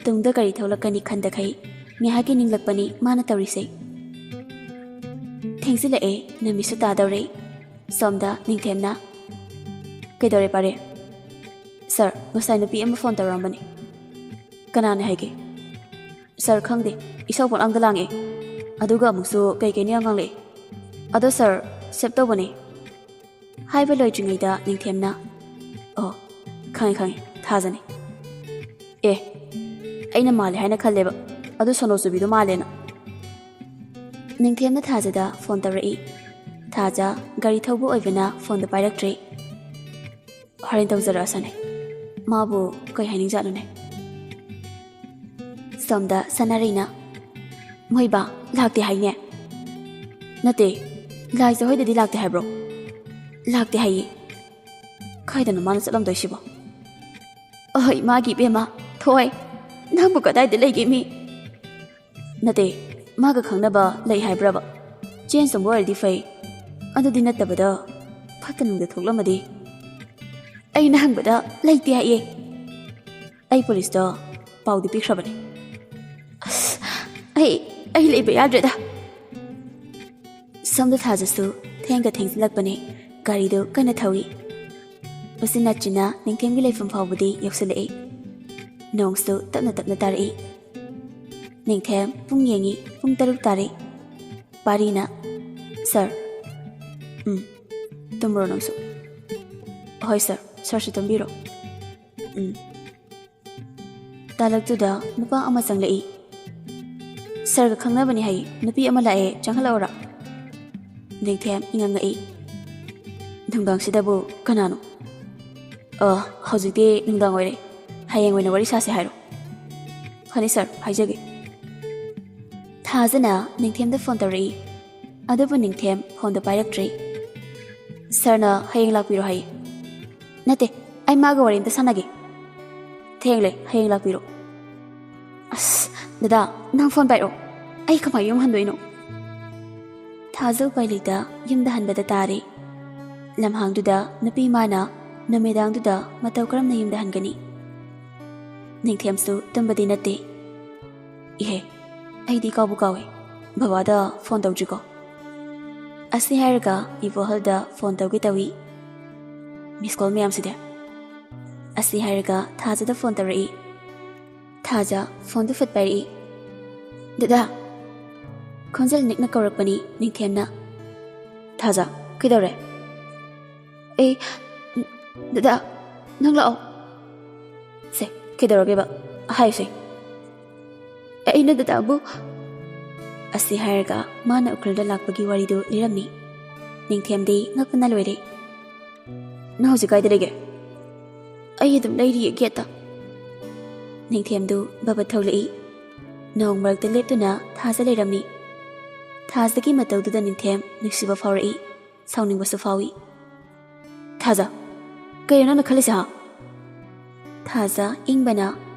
ꯇꯨꯡꯗ ꯀꯔꯤ ꯊꯣꯛꯂꯛꯀꯅꯤ ꯈꯟꯗꯈꯩ ꯉꯥꯏꯍꯥꯛꯀꯤ ꯅꯤꯡꯂꯛꯄꯅꯤ ꯃꯥꯅ ꯇꯧꯔꯤꯁꯦ꯫ ꯊꯦꯡꯖꯤꯜꯂꯛꯑꯦ, ꯅꯨꯃꯤꯠꯁꯨ ꯇꯥꯗꯧꯔꯦ꯫ ꯁꯣꯝꯗ ꯅꯤꯡꯊꯦꯝꯅ, "ꯀꯩꯗꯧꯔꯦ ꯄꯥꯔꯦ?" "ꯁꯥꯔ, ꯉꯁꯥꯏ ꯅꯨꯄꯤ ꯑꯃ ꯐꯣꯟ ꯇꯧꯔꯛꯑꯝꯕꯅꯤ꯫" "ꯀꯅꯥꯅꯦ ꯍꯥꯏꯒꯦ?" "ꯁꯥꯔ, ꯈꯪꯗꯦ, ꯏꯁꯧ ꯄꯣꯠꯂꯥꯡꯗ ꯂꯥꯡꯉꯦ꯫ ꯑꯗꯨꯒ ꯑꯃꯨꯛꯁꯨ ꯀꯩ ꯀꯩꯅꯣ ꯌꯥꯝ ꯉꯥꯡꯂꯛꯑꯦ꯫ ꯑꯗꯣ ꯁꯥꯔ, ꯁꯦꯞ ꯇꯧꯕꯅꯦ꯫" ꯍꯥꯏꯕ ꯂꯣꯏꯗ꯭ꯔꯤꯉꯩꯗ ꯅꯤꯡꯊꯦꯝꯅ, "ꯑꯣ, ꯈꯪꯉꯦ ꯈꯪꯉꯦ, ꯊꯥꯖꯅꯤ꯫ ꯑꯦ, ꯑꯩꯅ ꯃꯥꯜꯂꯦ ꯍꯥꯏꯅ ꯈꯜꯂꯦꯕ, ꯑꯗꯨ ꯁꯣꯅꯣ ꯆꯨꯕꯤꯗꯣ ꯃꯥꯜꯂꯦꯅ꯫" ꯅꯤꯡꯊꯦꯝꯅ ꯊꯥꯖꯗ ꯐꯣꯟ ꯇꯧꯔꯛꯏ꯫ ꯊꯥꯖ ꯒꯥꯔꯤ ꯊꯧꯕ ꯑꯣꯏꯕꯅ ꯐꯣꯟꯗꯣ ꯄꯥꯏꯔꯛꯇ꯭ꯔꯦ꯫ "ꯍꯣꯔꯦꯟ ꯇꯧꯖꯔꯛꯑꯁꯅꯦ꯫ ꯃꯥꯕꯨ ꯀꯩ ꯍꯥꯏꯅꯤꯡꯖꯥꯠꯅꯣꯅꯦ?" ꯁꯣꯝꯗ ꯁꯅꯥꯔꯩꯅ, "ꯃꯣꯏꯕꯥ ꯂꯥꯛꯇꯦ ꯍꯥꯏꯅꯦ?" "ꯅꯠꯇꯦ, ꯂꯥꯏꯖ ꯍꯣꯏꯗꯗꯤ ꯂꯥꯛꯇꯦ ꯍꯥꯏꯕ꯭ꯔꯣ?" "ꯂꯥꯛꯇꯦ ꯍꯥꯏꯌꯦ꯫" "ꯀꯥꯏꯗꯅꯣ ꯃꯥꯅ ꯆꯠꯂꯝꯗꯣꯏꯁꯤꯕꯣ?" "ꯑꯍꯣꯏ, ꯃꯥꯒꯤ ꯏꯕꯦꯝꯃ, ꯊꯣꯏ, ꯅꯪꯕꯨ ꯀꯗꯥꯏꯗ ꯂꯩꯒꯦ ꯃꯤ?" "ꯅꯠꯇꯦ, ꯃꯥꯒ ꯈꯪꯅꯕ ꯂꯩ ꯍꯥꯏꯕ꯭ꯔꯕ? ꯆꯦꯟ ꯆꯣꯡꯕ ꯑꯣꯏꯔꯗꯤ ꯐꯩ, ꯑꯗꯨꯗꯤ ꯅꯠꯇꯕꯗ ꯐꯠꯇ ꯅꯨꯡꯗ ꯊꯣꯛꯂꯝꯃꯗꯤ?" "ꯑꯩꯅ ꯍꯪꯕꯗ ꯂꯩꯇꯦ ꯍꯥꯏꯌꯦ꯫ ꯑꯩ ꯄꯨꯂꯤꯁꯇ ꯄꯥꯎꯗꯤ ꯄꯤꯈ꯭ꯔꯕꯅꯦ꯫" "ꯑꯁ, ꯑꯩ, ꯑꯩ ꯂꯩꯕ ꯌꯥꯗ꯭ꯔꯦꯗ꯫" ꯁꯣꯝꯗ ꯊꯥꯖꯁꯨ ꯊꯦꯡꯒ ꯊꯦꯡꯖꯤꯜꯂꯛꯄꯅꯦ꯫ ꯒꯥꯔꯤꯗꯨ ꯀꯟꯅ ꯊꯧꯏ꯫ ꯎꯆꯤꯟ ꯅꯥꯆꯤꯟꯅ ꯅꯤꯡꯊꯦꯝꯒꯤ ꯂꯩꯐꯝ ꯐꯥꯎꯕꯗꯤ ꯌꯧꯁꯤꯜꯂꯛꯏ꯫ ꯅꯣꯡꯁꯨ ꯇꯞꯅ ꯇꯞꯅ ꯇꯥꯔꯛꯏ꯫ ꯅꯤꯡꯊꯦꯝ ꯄꯨꯡ ꯌꯦꯡꯉꯤ, ꯄꯨꯡ ꯇꯔꯨꯛ ꯇꯥꯔꯦ꯫ ꯄꯥꯔꯤꯅ, "ꯁꯥꯔ꯫" "ꯎꯝ, ꯇꯨꯝꯃꯨꯔꯣ ꯅꯪꯁꯨ꯫" "ꯍꯣꯏ ꯁꯥꯔ, ꯁꯥꯔꯁꯨ ꯇꯨꯝꯕꯤꯔꯣ꯫" "ꯎꯝ꯫" ꯇꯥꯂꯛꯇꯨꯗ ꯅꯨꯄꯥ ꯑꯃ ꯆꯪꯂꯛꯏ꯫ "ꯁꯥꯔꯒ ꯈꯪꯅꯕꯅꯤ ꯍꯥꯏꯌꯦ, ꯅꯨꯄꯤ ꯑꯃ ꯂꯥꯛꯑꯦ, ꯆꯪꯍꯜꯂꯛꯎꯔꯥ?" ꯅꯤꯡꯊꯦꯝ ꯏꯉꯛ ꯉꯛꯏ꯫ "ꯅꯨꯡꯗꯥꯡꯁꯤꯗꯕꯨ ꯀꯅꯥꯅꯣ? ꯑ, ꯍꯧꯖꯤꯛꯇꯤ ꯅꯨꯡꯗꯥꯡ ꯑꯣꯏꯔꯦ, ꯍꯌꯦꯡ ꯑꯣꯏꯅ ꯋꯥꯔꯤ ꯁꯥꯁꯦ ꯍꯥꯏꯔꯣ꯫" "ꯐꯅꯤ ꯁꯥꯔ, ꯍꯥꯏꯖꯒꯦ꯫" ꯊꯥꯖꯅ ꯅꯤꯡꯊꯦꯝꯗ ꯐꯣꯟ ꯇꯧꯔꯛꯏ, ꯑꯗꯨꯕꯨ ꯅꯤꯡꯊꯦꯝ ꯐꯣꯟꯗꯣ ꯄꯥꯏꯔꯛꯇ꯭ꯔꯦ꯫ "ꯁꯥꯔꯅ ꯍꯌꯦꯡ ꯂꯥꯛꯄꯤꯔꯣ ꯍꯥꯏꯌꯦ꯫" "ꯅꯠꯇꯦ, ꯑꯩ ꯃꯥꯒ ꯋꯥꯔꯤ ꯑꯝꯇ ꯁꯥꯟꯅꯒꯦ꯫" "ꯊꯦꯡꯂꯦ, ꯍꯌꯦꯡ ꯂꯥꯛꯄꯤꯔꯣ꯫" "ꯑꯁ, ꯗꯗꯥ, ꯅꯪ ꯐꯣꯟ ꯄꯥꯏꯔꯛꯑꯣ, ꯑꯩ ꯀꯃꯥꯏꯅ ꯌꯨꯝ ꯍꯟꯗꯣꯏꯅꯣ?" ꯊꯥꯖ ꯎꯄꯥꯏ ꯂꯩꯇ ꯌꯨꯝꯗ ꯍꯟꯕꯗ ꯇꯥꯔꯦ꯫ ꯂꯝꯍꯥꯡꯗꯨꯗ ꯅꯨꯄꯤ ꯃꯥꯅ ꯅꯨꯃꯤꯗꯥꯡꯗꯨꯗ ꯃꯇꯧ ꯀꯔꯝꯅ ꯌꯨꯝꯗ ꯍꯟꯒꯅꯤ? ꯅꯤꯡꯊꯦꯝꯁꯨ ꯇꯨꯝꯕꯗꯤ ꯅꯠꯇꯦ꯫ "ꯏꯍꯦ, ꯑꯩꯗꯤ ꯀꯥꯎꯕꯨ ꯀꯥꯎꯏ, ꯕꯕꯥꯗ ꯐꯣꯟ ꯇꯧꯗ꯭ꯔꯤꯀꯣ?" ꯑꯁꯤ ꯍꯥꯏꯔꯒ ꯏꯕꯣꯍꯜꯗ ꯐꯣꯟ ꯇꯧꯒꯦ ꯇꯧꯏ꯫ ꯃꯤꯁ ꯀꯣꯜ ꯃꯌꯥꯝꯁꯤꯗꯤ꯫ ꯑꯁꯤ ꯍꯥꯏꯔꯒ ꯊꯥꯖꯗ ꯐꯣꯟ ꯇꯧꯔꯛꯏ꯫ ꯊꯥꯖ ꯐꯣꯟꯗꯨ ꯐꯠ ꯄꯥꯏꯔꯛꯏ꯫ "ꯗꯗꯥ!" ꯈꯣꯟꯖꯦꯜ ꯅꯤꯛꯅ ꯀꯧꯔꯛꯄꯅꯤ ꯅꯤꯡꯊꯦꯝꯅ꯫ "ꯊꯥꯖ, ꯀꯩꯗꯧꯔꯦ?" "ꯑꯩ, ꯗꯗꯥ, ꯅꯪ ꯂꯥꯛꯑꯣ꯫" "ꯁꯦ, ꯀꯩꯗꯧꯔꯒꯦꯕ? ꯍꯥꯏꯌꯨꯁꯦ꯫" "ꯑꯩꯅ ꯗꯗꯥꯕꯨ꯫" ꯑꯁꯤ ꯍꯥꯏꯔꯒ ꯃꯥꯅ ꯎꯈ꯭ꯔꯨꯜꯗ ꯂꯥꯛꯄꯒꯤ ꯋꯥꯔꯤꯗꯨ ꯂꯤꯔꯝꯃꯤ꯫ ꯅꯤꯡꯊꯦꯝꯗꯤ ꯉꯛꯄꯅ ꯂꯣꯏꯔꯦ꯫ "ꯅꯪ ꯍꯧꯖꯤꯛ ꯀꯥꯏꯗ ꯂꯩꯒꯦ?" "ꯑꯩ ꯑꯗꯨꯝ ꯂꯩꯔꯤꯌꯦ ꯒꯦꯠꯇ꯫" ꯅꯤꯡꯊꯦꯝꯗꯨ ꯕꯕꯠ ꯊꯣꯛꯂꯛꯏ꯫ ꯅꯣꯡ ꯃꯔꯛꯇ ꯂꯦꯞꯇꯨꯅ ꯊꯥꯖ ꯂꯩꯔꯝꯃꯤ꯫ ꯊꯥꯖꯒꯤ ꯃꯇꯧꯗꯨꯗ ꯅꯤꯡꯊꯦꯝ ꯅꯨꯡꯁꯤꯕ ꯐꯥꯎꯔꯛꯏ, ꯁꯥꯎꯅꯤꯡꯕꯁꯨ ꯐꯥꯎꯏ꯫ "ꯊꯥꯖ, ꯀꯩꯅꯣ ꯅꯪꯅ ꯈꯜꯂꯤꯁꯦ, ꯍꯥ?" ꯊꯥꯖ ꯏꯪꯕꯅ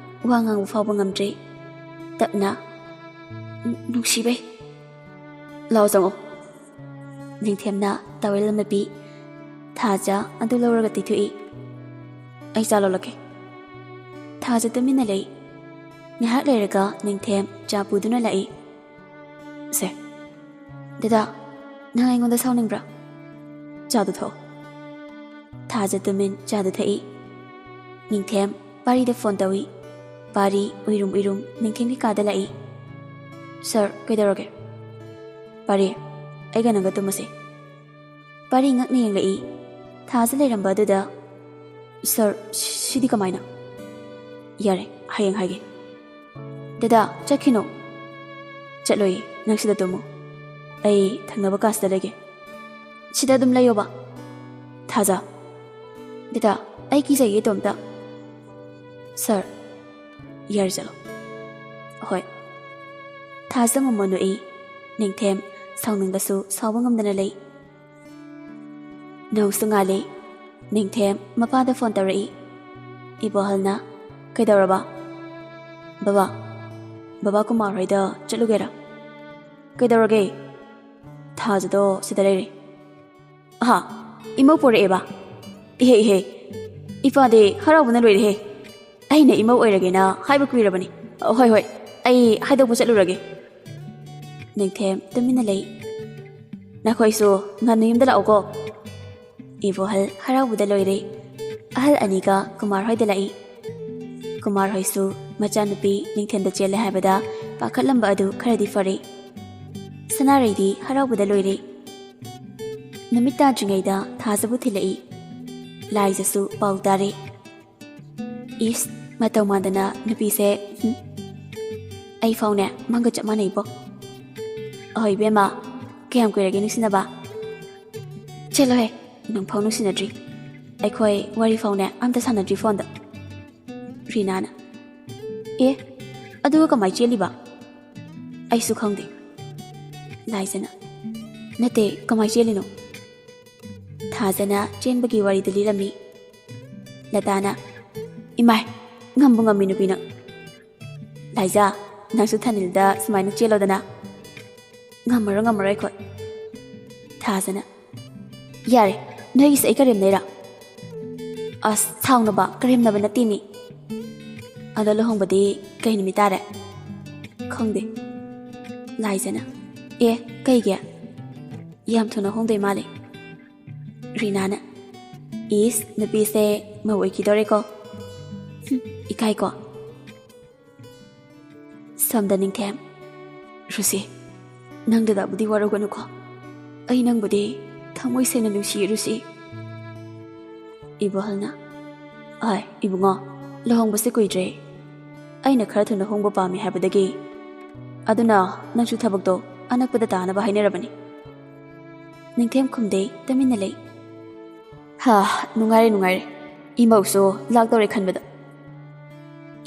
ꯋꯥ ꯉꯥꯡꯕ ꯐꯥꯎꯕ ꯉꯝꯗ꯭ꯔꯦ꯫ ꯇꯞꯅ, "ꯅꯨꯡꯁꯤꯕꯩ꯫ ꯂꯥꯎ ꯆꯪꯉꯣ꯫" ꯅꯤꯡꯊꯦꯝꯅ ꯇꯥꯋꯦꯜ ꯑꯃ ꯄꯤ꯫ ꯊꯥꯖ ꯑꯗꯨ ꯂꯧꯔꯒ ꯇꯩꯊꯣꯛꯏ꯫ "ꯑꯩ ꯆꯥ ꯂꯣꯜꯂꯛꯀꯦ꯫" ꯊꯥꯖ ꯇꯨꯃꯤꯟꯅ ꯂꯩ꯫ ꯉꯥꯏꯍꯥꯛ ꯂꯩꯔꯒ ꯅꯤꯡꯊꯦꯝ ꯆꯥ ꯄꯨꯗꯨꯅ ꯂꯥꯛꯏ꯫ "ꯁꯦ, ꯗꯗꯥ, ꯅꯪ ꯑꯩꯉꯣꯟꯗ ꯁꯥꯎꯅꯤꯡꯕ꯭ꯔꯥ? ꯆꯥꯗꯨ ꯊꯛꯑꯣ꯫" ꯊꯥꯖ ꯇꯨꯃꯤꯟ ꯆꯥꯗꯨ ꯊꯛꯏ꯫ ꯅꯤꯡꯊꯦꯝ ꯄꯥꯔꯤꯗ ꯐꯣꯟ ꯇꯧꯏ꯫ ꯄꯥꯔꯤ ꯎꯏꯔꯨꯝ ꯎꯏꯔꯨꯝ ꯅꯤꯡꯊꯦꯝꯒꯤ ꯀꯥꯗ ꯂꯥꯛꯏ꯫ "ꯁꯥꯔ, ꯀꯩꯗꯧꯔꯒꯦ?" "ꯄꯥꯔꯤ, ꯑꯩꯒ ꯅꯪꯒ ꯇꯨꯝꯃꯁꯦ꯫" ꯄꯥꯔꯤ ꯉꯛꯅ ꯌꯦꯡꯂꯛꯏ꯫ ꯊꯥꯖ ꯂꯩꯔꯝꯕ ꯑꯗꯨꯗ, "ꯁꯥꯔ, ꯁꯤꯗꯤ ꯀꯃꯥꯏꯅ?" "ꯌꯥꯔꯦ, ꯍꯌꯦꯡ ꯍꯥꯏꯒꯦ꯫" "ꯗꯗꯥ, ꯆꯠꯈꯤꯅꯣ꯫" "ꯆꯠꯂꯣꯏꯌꯦ, ꯅꯪ ꯁꯤꯗ ꯇꯨꯝꯃꯨ꯫ ꯑꯩ ꯊꯪꯅꯕ ꯀꯥꯁꯤꯗ ꯂꯩꯒꯦ꯫ ꯁꯤꯗ ꯑꯗꯨꯝ ꯂꯩꯌꯣꯕ꯫" "ꯊꯥꯖ꯫" "ꯗꯗꯥ, ꯑꯩ ꯀꯤꯖꯩꯌꯦ ꯏꯇꯣꯝꯇ꯫" "ꯁꯥꯔ, ꯌꯥꯔꯦ, ꯆꯠꯂꯣ꯫" "ꯍꯣꯏ꯫" ꯊꯥꯖ ꯃꯃꯣꯟ ꯅꯣꯛꯏ꯫ ꯅꯤꯡꯊꯦꯝ ꯁꯥꯎꯅꯤꯡꯂꯁꯨ ꯁꯥꯎꯕ ꯉꯝꯗꯅ ꯂꯩ꯫ ꯅꯣꯡꯁꯨ ꯉꯥꯜꯂꯤ꯫ ꯅꯤꯡꯊꯦꯝ ꯃꯄꯥꯗ ꯐꯣꯟ ꯇꯧꯔꯛꯏ꯫ ꯏꯕꯣꯍꯜꯅ, "ꯀꯩꯗꯧꯔꯕ?" "ꯕꯕꯥ, ꯕꯕꯥ ꯀꯨꯃꯥꯔ ꯍꯣꯏꯗ ꯆꯠꯂꯨꯒꯦꯔꯥ?" "ꯀꯩꯗꯧꯔꯒꯦ?" "ꯊꯥꯖꯗꯣ ꯁꯤꯗ ꯂꯩꯔꯦ꯫" "ꯑꯍꯥ, ꯏꯃꯧ ꯄꯣꯔꯛꯑꯦꯕ?" "ꯏꯍꯦ, ꯏꯍꯦ, ꯏꯄꯥꯗꯤ ꯍꯔꯥꯎꯕꯅ ꯂꯣꯏꯔꯦꯍꯦ꯫" ꯑꯩꯅ ꯏꯃꯧ ꯑꯣꯏꯔꯒꯦꯅ ꯍꯥꯏꯕ ꯀꯨꯏꯔꯕꯅꯤ꯫ "ꯍꯣꯏ, ꯍꯣꯏ, ꯑꯩ ꯍꯥꯏꯗꯣꯛꯄ ꯆꯠꯂꯨꯔꯒꯦ꯫" ꯅꯤꯡꯊꯦꯝ ꯇꯨꯃꯤꯟꯅ ꯂꯩ꯫ "ꯅꯈꯣꯏꯁꯨ ꯉꯟꯅ ꯌꯨꯝꯗ ꯂꯥꯛꯎꯀꯣ꯫" ꯏꯕꯣꯍꯜ ꯍꯔꯥꯎꯕꯗ ꯂꯣꯏꯔꯦ꯫ ꯑꯍꯜ ꯑꯅꯤꯒ ꯀꯨꯃꯥꯔ ꯍꯣꯏꯗ ꯂꯥꯛꯏ꯫ ꯀꯨꯃꯥꯔ ꯍꯣꯏꯁꯨ ꯃꯆꯥꯅꯨꯄꯤ ꯅꯤꯡꯊꯦꯝꯗ ꯆꯦꯜꯂꯦ ꯍꯥꯏꯕꯗ ꯄꯥꯈꯠꯂꯝꯕ ꯑꯗꯨ ꯈꯔꯗꯤ ꯐꯔꯦ꯫ ꯁꯅꯥꯔꯩꯗꯤ ꯍꯔꯥꯎꯕꯗ ꯂꯣꯏꯔꯦ꯫ ꯅꯨꯃꯤꯠ ꯇꯥꯗ꯭ꯔꯤꯉꯩꯗ ꯊꯥꯖꯕꯨ ꯊꯤꯜꯂꯛꯏ꯫ ꯂꯥꯏꯖꯁꯨ ꯄꯥꯎ ꯇꯥꯔꯦ꯫ "ꯏꯁ, ꯃꯇꯧ ꯃꯥꯟꯗꯅ ꯅꯨꯄꯤꯁꯦ, ꯍꯨꯝ꯫ ꯑꯩ ꯐꯥꯎꯅꯦ ꯃꯥꯒ ꯆꯞ ꯃꯥꯟꯅꯩꯕꯣ꯫" "ꯑꯍꯣꯏ ꯏꯕꯦꯝꯃ, ꯀꯌꯥꯝ ꯀꯨꯏꯔꯒꯦ ꯅꯨꯡꯁꯤꯅꯕ?" "ꯆꯠꯂꯣꯍꯦ, ꯅꯪ ꯐꯥꯎ ꯅꯨꯡꯁꯤꯅꯗ꯭ꯔꯤ꯫ ꯑꯩꯈꯣꯏ ꯋꯥꯔꯤ ꯐꯥꯎꯅꯦ ꯑꯝꯇ ꯁꯥꯟꯅꯗ꯭ꯔꯤ ꯐꯣꯟꯗ꯫" ꯔꯤꯅꯥꯅ, "ꯑꯦ, ꯑꯗꯨꯒ ꯀꯃꯥꯏ ꯆꯦꯜꯂꯤꯕ?" "ꯑꯩꯁꯨ ꯈꯪꯗꯦ꯫" ꯂꯥꯏꯖꯅ, "ꯅꯠꯇꯦ, ꯀꯃꯥꯏ ꯆꯦꯜꯂꯤꯅꯣ?" ꯊꯥꯖꯅ ꯆꯦꯟꯕꯒꯤ ꯋꯥꯔꯤꯗꯨ ꯂꯤꯔꯝꯃꯤ꯫ ꯂꯇꯥꯅ, "ꯏꯃꯥꯏ, ꯉꯝꯕꯨ ꯉꯝꯃꯤ ꯅꯨꯄꯤꯅ꯫" "ꯂꯥꯏꯖꯥ, ꯅꯪꯁꯨ ꯊꯥꯅꯤꯜꯗ ꯁꯨꯃꯥꯏꯅ ꯆꯦꯜꯂꯣꯗꯅ꯫" "ꯉꯝꯃꯔꯣꯏ, ꯉꯝꯃꯔꯣꯏ ꯑꯩꯈꯣꯏ꯫" ꯊꯥꯖꯅ, "ꯌꯥꯔꯦ, ꯅꯣꯏꯒꯤꯁꯦ ꯑꯩ ꯀꯔꯦꯝꯅꯩꯔꯥ?" "ꯑꯁ, ꯁꯥꯎꯅꯕ, ꯀꯔꯦꯝꯅꯕ ꯅꯠꯇꯦꯃꯤ꯫" "ꯑꯗꯣ ꯂꯨꯍꯣꯡꯕꯗꯤ ꯀꯩ ꯅꯨꯃꯤꯠ ꯇꯥꯔꯦ?" "ꯈꯪꯗꯦ꯫" ꯂꯥꯏꯖꯅ, "ꯑꯦ, ꯀꯩꯒꯤ? ꯌꯥꯝ ꯊꯨꯅ ꯍꯣꯡꯗꯣꯏ ꯃꯥꯜꯂꯦ꯫" ꯔꯤꯅꯥꯅ, "ꯏꯁ, ꯅꯨꯄꯤꯁꯦ ꯃꯧ ꯑꯣꯏꯈꯤꯗꯣꯔꯦꯀꯣ꯫" "ꯍꯨꯝ, ꯏꯀꯥꯏꯀꯣ꯫" ꯁꯣꯝꯗ ꯅꯤꯡꯊꯦꯝ, "ꯔꯨꯁꯤ, ꯅꯪ ꯗꯗꯥꯕꯨꯗꯤ ꯋꯥꯔꯧꯒꯅꯨꯀꯣ꯫ ꯑꯩ ꯅꯪꯕꯨꯗꯤ ꯊꯃꯣꯏ ꯁꯦꯡꯅ ꯅꯨꯡꯁꯤꯌꯦ, ꯔꯨꯁꯤ꯫" ꯏꯕꯣꯍꯜꯅ, "ꯍꯣꯏ, ꯏꯕꯨꯡꯉꯣ, ꯂꯨꯍꯣꯡꯕꯁꯦ ꯀꯨꯏꯗ꯭ꯔꯦ꯫ ꯑꯩꯅ ꯈꯔ ꯊꯨꯅ ꯍꯣꯡꯕ ꯄꯥꯝꯃꯤ ꯍꯥꯏꯕꯗꯒꯤ꯫ ꯑꯗꯨꯅ ꯅꯪꯁꯨ ꯊꯕꯛꯇꯣ ꯑꯅꯛꯄꯗ ꯇꯥꯅꯕ ꯍꯥꯏꯅꯔꯕꯅꯤ꯫" ꯅꯤꯡꯊꯦꯝ ꯈꯨꯝꯗꯦ, ꯇꯨꯃꯤꯟꯅ ꯂꯩ꯫ "ꯍꯥ, ꯅꯨꯡꯉꯥꯏꯔꯦ, ꯅꯨꯡꯉꯥꯏꯔꯦ꯫ ꯏꯃꯧꯁꯨ ꯂꯥꯛꯇꯧꯔꯦ ꯈꯟꯕꯗ꯫"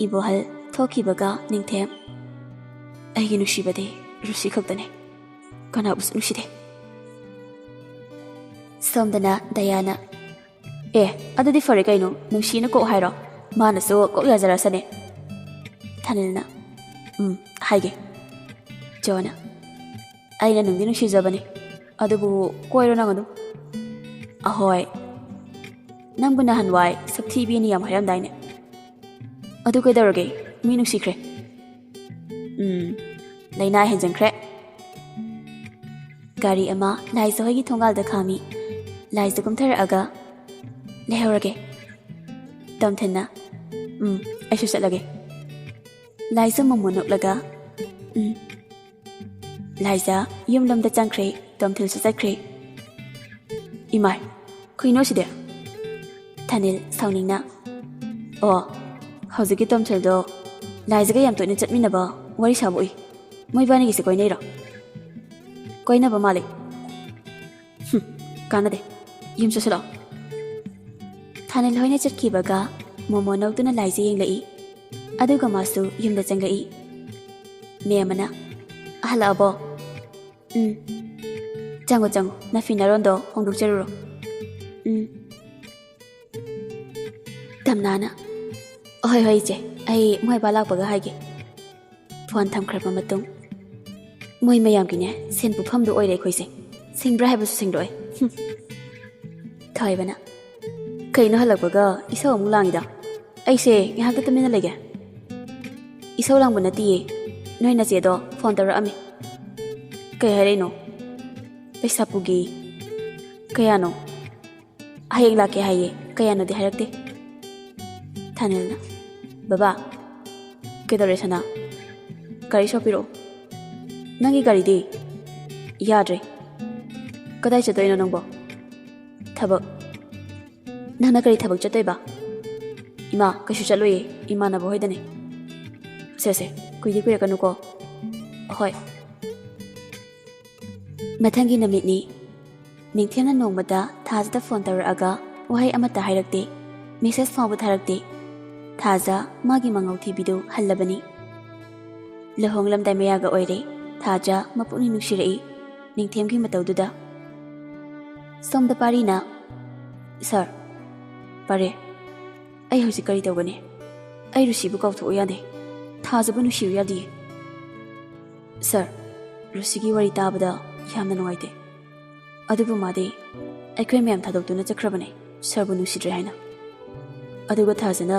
ꯏꯕꯣꯍꯜ ꯊꯣꯛꯈꯤꯕꯒ ꯅꯤꯡꯊꯦꯝ, "ꯑꯩꯒꯤ ꯅꯨꯡꯁꯤꯕꯗꯤ ꯔꯨꯁꯤ ꯈꯛꯇꯅꯦ꯫ ꯀꯅꯥꯕꯨꯁꯨ ꯅꯨꯡꯁꯤꯗꯦ꯫" ꯁꯣꯝꯗꯅ ꯗꯌꯥꯅ, "ꯑꯦ, ꯑꯗꯨꯗꯤ ꯐꯔꯦ ꯀꯩꯅꯣ, ꯅꯨꯡꯁꯤꯅ ꯀꯣꯛ ꯍꯥꯏꯔꯣ꯫ ꯃꯥꯅꯁꯨ ꯀꯣꯛ ꯌꯥꯖꯔꯁꯅꯦ꯫" ꯊꯥꯅꯤꯜꯅ, "ꯎꯝ, ꯍꯥꯏꯒꯦ꯫" ꯖꯣꯅ, "ꯑꯩꯅ ꯅꯨꯡꯗꯤ ꯅꯨꯡꯁꯤꯖꯕꯅꯤ, ꯑꯗꯨꯕꯨ ꯀꯣꯏꯔꯣ ꯅꯪ ꯑꯗꯨꯝ꯫" "ꯑꯍꯣꯏ, ꯅꯪꯕꯨ ꯅꯍꯥꯟꯋꯥꯏ ꯁꯛꯊꯤꯕꯤꯅ ꯌꯥꯝ ꯍꯥꯏꯔꯝꯗꯥꯏꯅꯦ?" ꯑꯗꯨ ꯀꯩꯗꯧꯔꯒꯦ? ꯃꯤ ꯅꯨꯡꯁꯤꯈ꯭ꯔꯦ꯫ ꯎꯝ, ꯂꯥꯏꯅꯥ ꯍꯦꯟꯖꯟꯈ꯭ꯔꯦ꯫ ꯒꯥꯔꯤ ꯑꯃ ꯂꯥꯏꯖ ꯍꯣꯏꯒꯤ ꯊꯣꯡꯒꯥꯜꯗ ꯈꯥꯝꯃꯤ꯫ ꯂꯥꯏꯖ ꯀꯨꯝꯊꯔꯛꯑꯒ, "ꯂꯩꯍꯧꯔꯒꯦ꯫" ꯇꯣꯝꯊꯤꯟꯅ, "ꯎꯝ, ꯑꯩꯁꯨ ꯆꯠꯂꯒꯦ꯫" ꯂꯥꯏꯖ ꯃꯣꯃꯣꯟ ꯅꯣꯛꯂꯒ, "ꯎꯝ꯫" ꯂꯥꯏꯖ ꯌꯨꯝꯂꯣꯝꯗ ꯆꯪꯈ꯭ꯔꯦ, ꯇꯣꯝꯊꯤꯜꯁꯨ ꯆꯠꯈ꯭ꯔꯦ꯫ "ꯏꯃꯥꯏ, ꯀꯩꯅꯣ ꯁꯤꯗꯤ?" ꯊꯥꯅꯤꯜ ꯁꯥꯎꯅꯤꯡꯅ, "ꯑꯣ, ꯍꯧꯖꯤꯛꯀꯤ ꯇꯣꯝꯊꯤꯜꯗꯣ ꯂꯥꯏꯖꯒ ꯌꯥꯝ ꯇꯣꯏꯅ ꯆꯠꯃꯤꯟꯅꯕ ꯋꯥꯔꯤ ꯁꯥꯕ ꯎꯏ꯫ ꯃꯣꯏꯕꯥꯅꯤꯒꯤꯁꯦ ꯀꯣꯏꯅꯩꯔꯣ?" "ꯀꯣꯏꯅꯕ ꯃꯥꯜꯂꯤ꯫" "ꯍꯨꯝ, ꯀꯥꯟꯅꯗꯦ꯫ ꯌꯨꯝ ꯆꯠꯁꯤꯜꯂꯛꯑꯣ꯫" ꯊꯥꯅꯤꯜ ꯍꯣꯏꯅ ꯆꯠꯈꯤꯕꯒ ꯃꯣꯃꯣ ꯅꯣꯛꯇꯨꯅ ꯂꯥꯏꯖ ꯌꯦꯡꯂꯛꯏ꯫ ꯑꯗꯨꯒ ꯃꯥꯁꯨ ꯌꯨꯝꯗ ꯆꯪꯂꯛꯏ꯫ ꯃꯦꯝ ꯑꯃꯅ, "ꯍꯜꯂꯛꯑꯕꯣ?" "ꯎꯝ꯫ ꯆꯪꯉꯣ, ꯆꯪꯉꯣ, ꯅꯐꯤ ꯅꯔꯣꯟꯗꯣ ꯍꯣꯡꯗꯣꯛꯆꯔꯨꯔꯣ꯫" "ꯎꯝ꯫" ꯇꯝꯅꯥꯅ, "ꯍꯣꯏ, ꯍꯣꯏ, ꯏꯆꯦ, ꯑꯩ ꯃꯣꯏ ꯕꯥ ꯂꯥꯛꯄꯒ ꯍꯥꯏꯒꯦ꯫" ꯐꯣꯟ ꯊꯝꯈ꯭ꯔꯕ ꯃꯇꯨꯡ, "ꯃꯣꯏ ꯃꯌꯥꯝꯒꯤꯅꯦ ꯁꯦꯟ ꯄꯨꯐꯝꯗꯨ ꯑꯣꯏꯔꯦ ꯑꯩꯈꯣꯏꯁꯦ꯫ ꯁꯤꯡꯕ꯭ꯔꯥ ꯍꯥꯏꯕꯁꯨ ꯁꯤꯡꯗꯣꯛꯑꯦ꯫ ꯍꯨꯝ꯫" ꯊꯣꯏꯕꯅ, "ꯀꯩꯅꯣ ꯍꯜꯂꯛꯄꯒ ꯏꯁꯧ ꯑꯃꯨꯛ ꯂꯥꯡꯉꯤꯗ? ꯑꯩꯁꯦ ꯉꯥꯏꯍꯥꯛꯇ ꯇꯨꯃꯤꯟꯅ ꯂꯩꯒꯦ꯫" "ꯏꯁꯧ ꯂꯥꯡꯕ ꯅꯠꯇꯤꯌꯦ, ꯅꯣꯏ ꯅꯆꯦꯗꯣ ꯐꯣꯟ ꯇꯧꯔꯛꯑꯝꯃꯤ꯫" "ꯀꯩ ꯍꯥꯏꯔꯛꯏꯅꯣ?" "ꯄꯩꯁꯥ ꯄꯨꯒꯦ꯫" "ꯀꯌꯥꯅꯣ?" "ꯍꯌꯦꯡ ꯂꯥꯛꯀꯦ ꯍꯥꯏꯌꯦ, ꯀꯌꯥꯅꯣꯗꯤ ꯍꯥꯏꯔꯛꯇꯦ꯫" ꯊꯥꯅꯤꯜꯅ, "ꯕꯕꯥ꯫" "ꯀꯩꯗꯧꯔꯦ ꯁꯅꯥ?" "ꯒꯥꯔꯤ ꯁꯣ ꯄꯤꯔꯛꯑꯣ꯫" "ꯅꯪꯒꯤ ꯒꯥꯔꯤꯗꯤ?" "ꯌꯥꯗ꯭ꯔꯦ꯫" "ꯀꯗꯥꯏ ꯆꯠꯇꯣꯏꯅꯣ ꯅꯪꯕꯣ?" "ꯊꯕꯛ꯫" "ꯅꯪꯅ ꯀꯔꯤ ꯊꯕꯛ ꯆꯠꯇꯣꯏꯕ?" "ꯏꯃꯥ, ꯀꯩꯁꯨ ꯆꯠꯂꯣꯏꯌꯦ, ꯏꯃꯥꯟꯅꯕ ꯍꯣꯏꯗꯅꯦ꯫" "ꯁꯦ ꯁꯦ, ꯀꯨꯏꯗꯤ ꯀꯨꯏꯔꯛꯀꯅꯨꯀꯣ꯫" "ꯍꯣꯏ꯫" ꯃꯊꯪꯒꯤ ꯅꯨꯃꯤꯠꯅꯤ꯫ ꯅꯤꯡꯊꯦꯝꯅ ꯅꯣꯡꯃꯇ ꯊꯥꯖꯗ ꯐꯣꯟ ꯇꯧꯔꯛꯑꯒ ꯋꯥꯍꯩ ꯑꯃꯠꯇ ꯍꯥꯏꯔꯛꯇꯦ꯫ ꯃꯦꯁꯦꯖ ꯐꯥꯎꯕ ꯊꯥꯔꯛꯇꯦ꯫ ꯊꯥꯖ ꯃꯥꯒꯤ ꯃꯉꯧ ꯊꯤꯕꯤꯗꯨ ꯍꯜꯂꯕꯅꯤ꯫ ꯂꯨꯍꯣꯡꯂꯝꯗꯥꯏ ꯃꯌꯥꯒ ꯑꯣꯏꯔꯦ꯫ ꯊꯥꯖ ꯃꯄꯨꯛꯅꯤꯡ ꯅꯨꯡꯁꯤꯔꯛꯏ ꯅꯤꯡꯊꯦꯝꯒꯤ ꯃꯇꯧꯗꯨꯗ꯫ ꯁꯣꯝꯗ ꯄꯥꯔꯤꯅ, "ꯁꯥꯔ꯫" "ꯄꯥꯔꯤ, ꯑꯩ ꯍꯧꯖꯤꯛ ꯀꯔꯤ ꯇꯧꯒꯅꯤ? ꯑꯩ ꯔꯨꯁꯤꯕꯨ ꯀꯥꯎꯊꯣꯛꯎ ꯌꯥꯗꯦ꯫ ꯊꯥꯖꯕꯨ ꯅꯨꯡꯁꯤꯌꯨ ꯌꯥꯗꯤꯌꯦ꯫" "ꯁꯥꯔ, ꯔꯨꯁꯤꯒꯤ ꯋꯥꯔꯤ ꯇꯥꯕꯗ ꯌꯥꯝꯅ ꯅꯨꯡꯉꯥꯏꯇꯦ꯫ ꯑꯗꯨꯕꯨ ꯃꯥꯗꯤ ꯑꯩꯈꯣꯏ ꯃꯌꯥꯝ ꯊꯥꯗꯣꯛꯇꯨꯅ ꯆꯠꯈ꯭ꯔꯕꯅꯦ, ꯁꯥꯔꯕꯨ ꯅꯨꯡꯁꯤꯗ꯭ꯔꯦ ꯍꯥꯏꯅ꯫ ꯑꯗꯨꯒ ꯊꯥꯖꯅ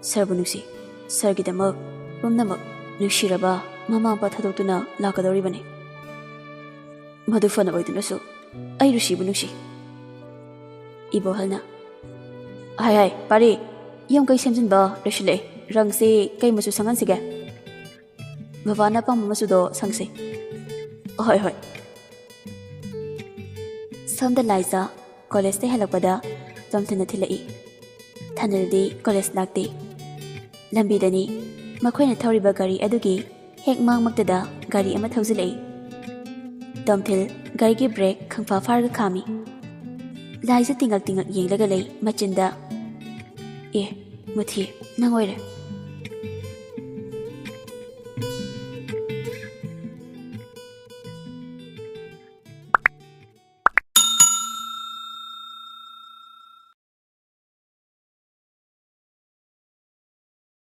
ꯁꯥꯔꯕꯨ ꯅꯨꯡꯁꯤ, ꯁꯥꯔꯒꯤꯗꯃꯛ ꯄꯨꯝꯅꯃꯛ ꯅꯨꯡꯁꯤꯔꯕ ꯃꯃꯥ ꯃꯄꯥ ꯊꯥꯗꯣꯛꯇꯨꯅ ꯂꯥꯛꯀꯗꯧꯔꯤꯕꯅꯤ꯫ ꯃꯗꯨ ꯐꯅ ꯑꯣꯏꯗꯨꯅꯁꯨ ꯑꯩ ꯂꯨꯁꯤꯕꯨ ꯅꯨꯡꯁꯤ꯫ ꯏꯕꯣꯍꯜꯅ, "ꯍꯥꯏ ꯍꯥꯏ, ꯄꯥꯔꯤ, ꯌꯨꯝ ꯀꯩ ꯁꯦꯝꯖꯤꯟꯕ ꯂꯣꯏꯁꯤꯜꯂꯛꯑꯦ꯫ ꯔꯪꯁꯦ ꯀꯩ ꯃꯆꯨ ꯁꯪꯍꯟꯁꯤꯒꯦ?" "ꯕꯕꯥꯅ ꯑꯄꯥꯝꯕ ꯃꯆꯨꯗꯣ ꯁꯪꯁꯦ꯫" "ꯍꯣꯏ, ꯍꯣꯏ꯫" ꯁꯣꯝꯗ ꯂꯥꯏꯖꯥ ꯀꯣꯂꯦꯖꯇ ꯍꯜꯂꯛꯄꯗ ꯇꯣꯝꯊꯤꯟꯅ ꯊꯤꯜꯂꯛꯏ꯫ ꯊꯥꯅꯤꯜꯗꯤ ꯀꯣꯂꯦꯖ ꯂꯥꯛꯇꯦ꯫ ꯂꯝꯕꯤꯗꯅꯤ ꯃꯈꯣꯏꯅ ꯊꯧꯔꯤꯕ ꯒꯥꯔꯤ ꯑꯗꯨꯒꯤ ꯍꯦꯛ ꯃꯥꯡꯃꯛꯇꯗ ꯒꯥꯔꯤ ꯑꯃ ꯊꯧꯖꯤꯜꯂꯛꯏ꯫ ꯇꯣꯝꯊꯤꯜ ꯒꯥꯔꯤꯒꯤ ꯕ꯭ꯔꯦꯛ ꯈꯪꯐꯥ ꯐꯥꯔꯒ ꯈꯥꯝꯃꯤ꯫ ꯂꯥꯏꯖꯥ ꯇꯤꯡꯉꯛ ꯇꯤꯡꯉꯛ ꯌꯦꯡꯂꯒ ꯂꯩ ꯃꯆꯤꯟꯗ꯫ "ꯑꯦ, ꯃꯨꯊꯤ, ꯅꯪ ꯑꯣꯏꯔꯦ꯫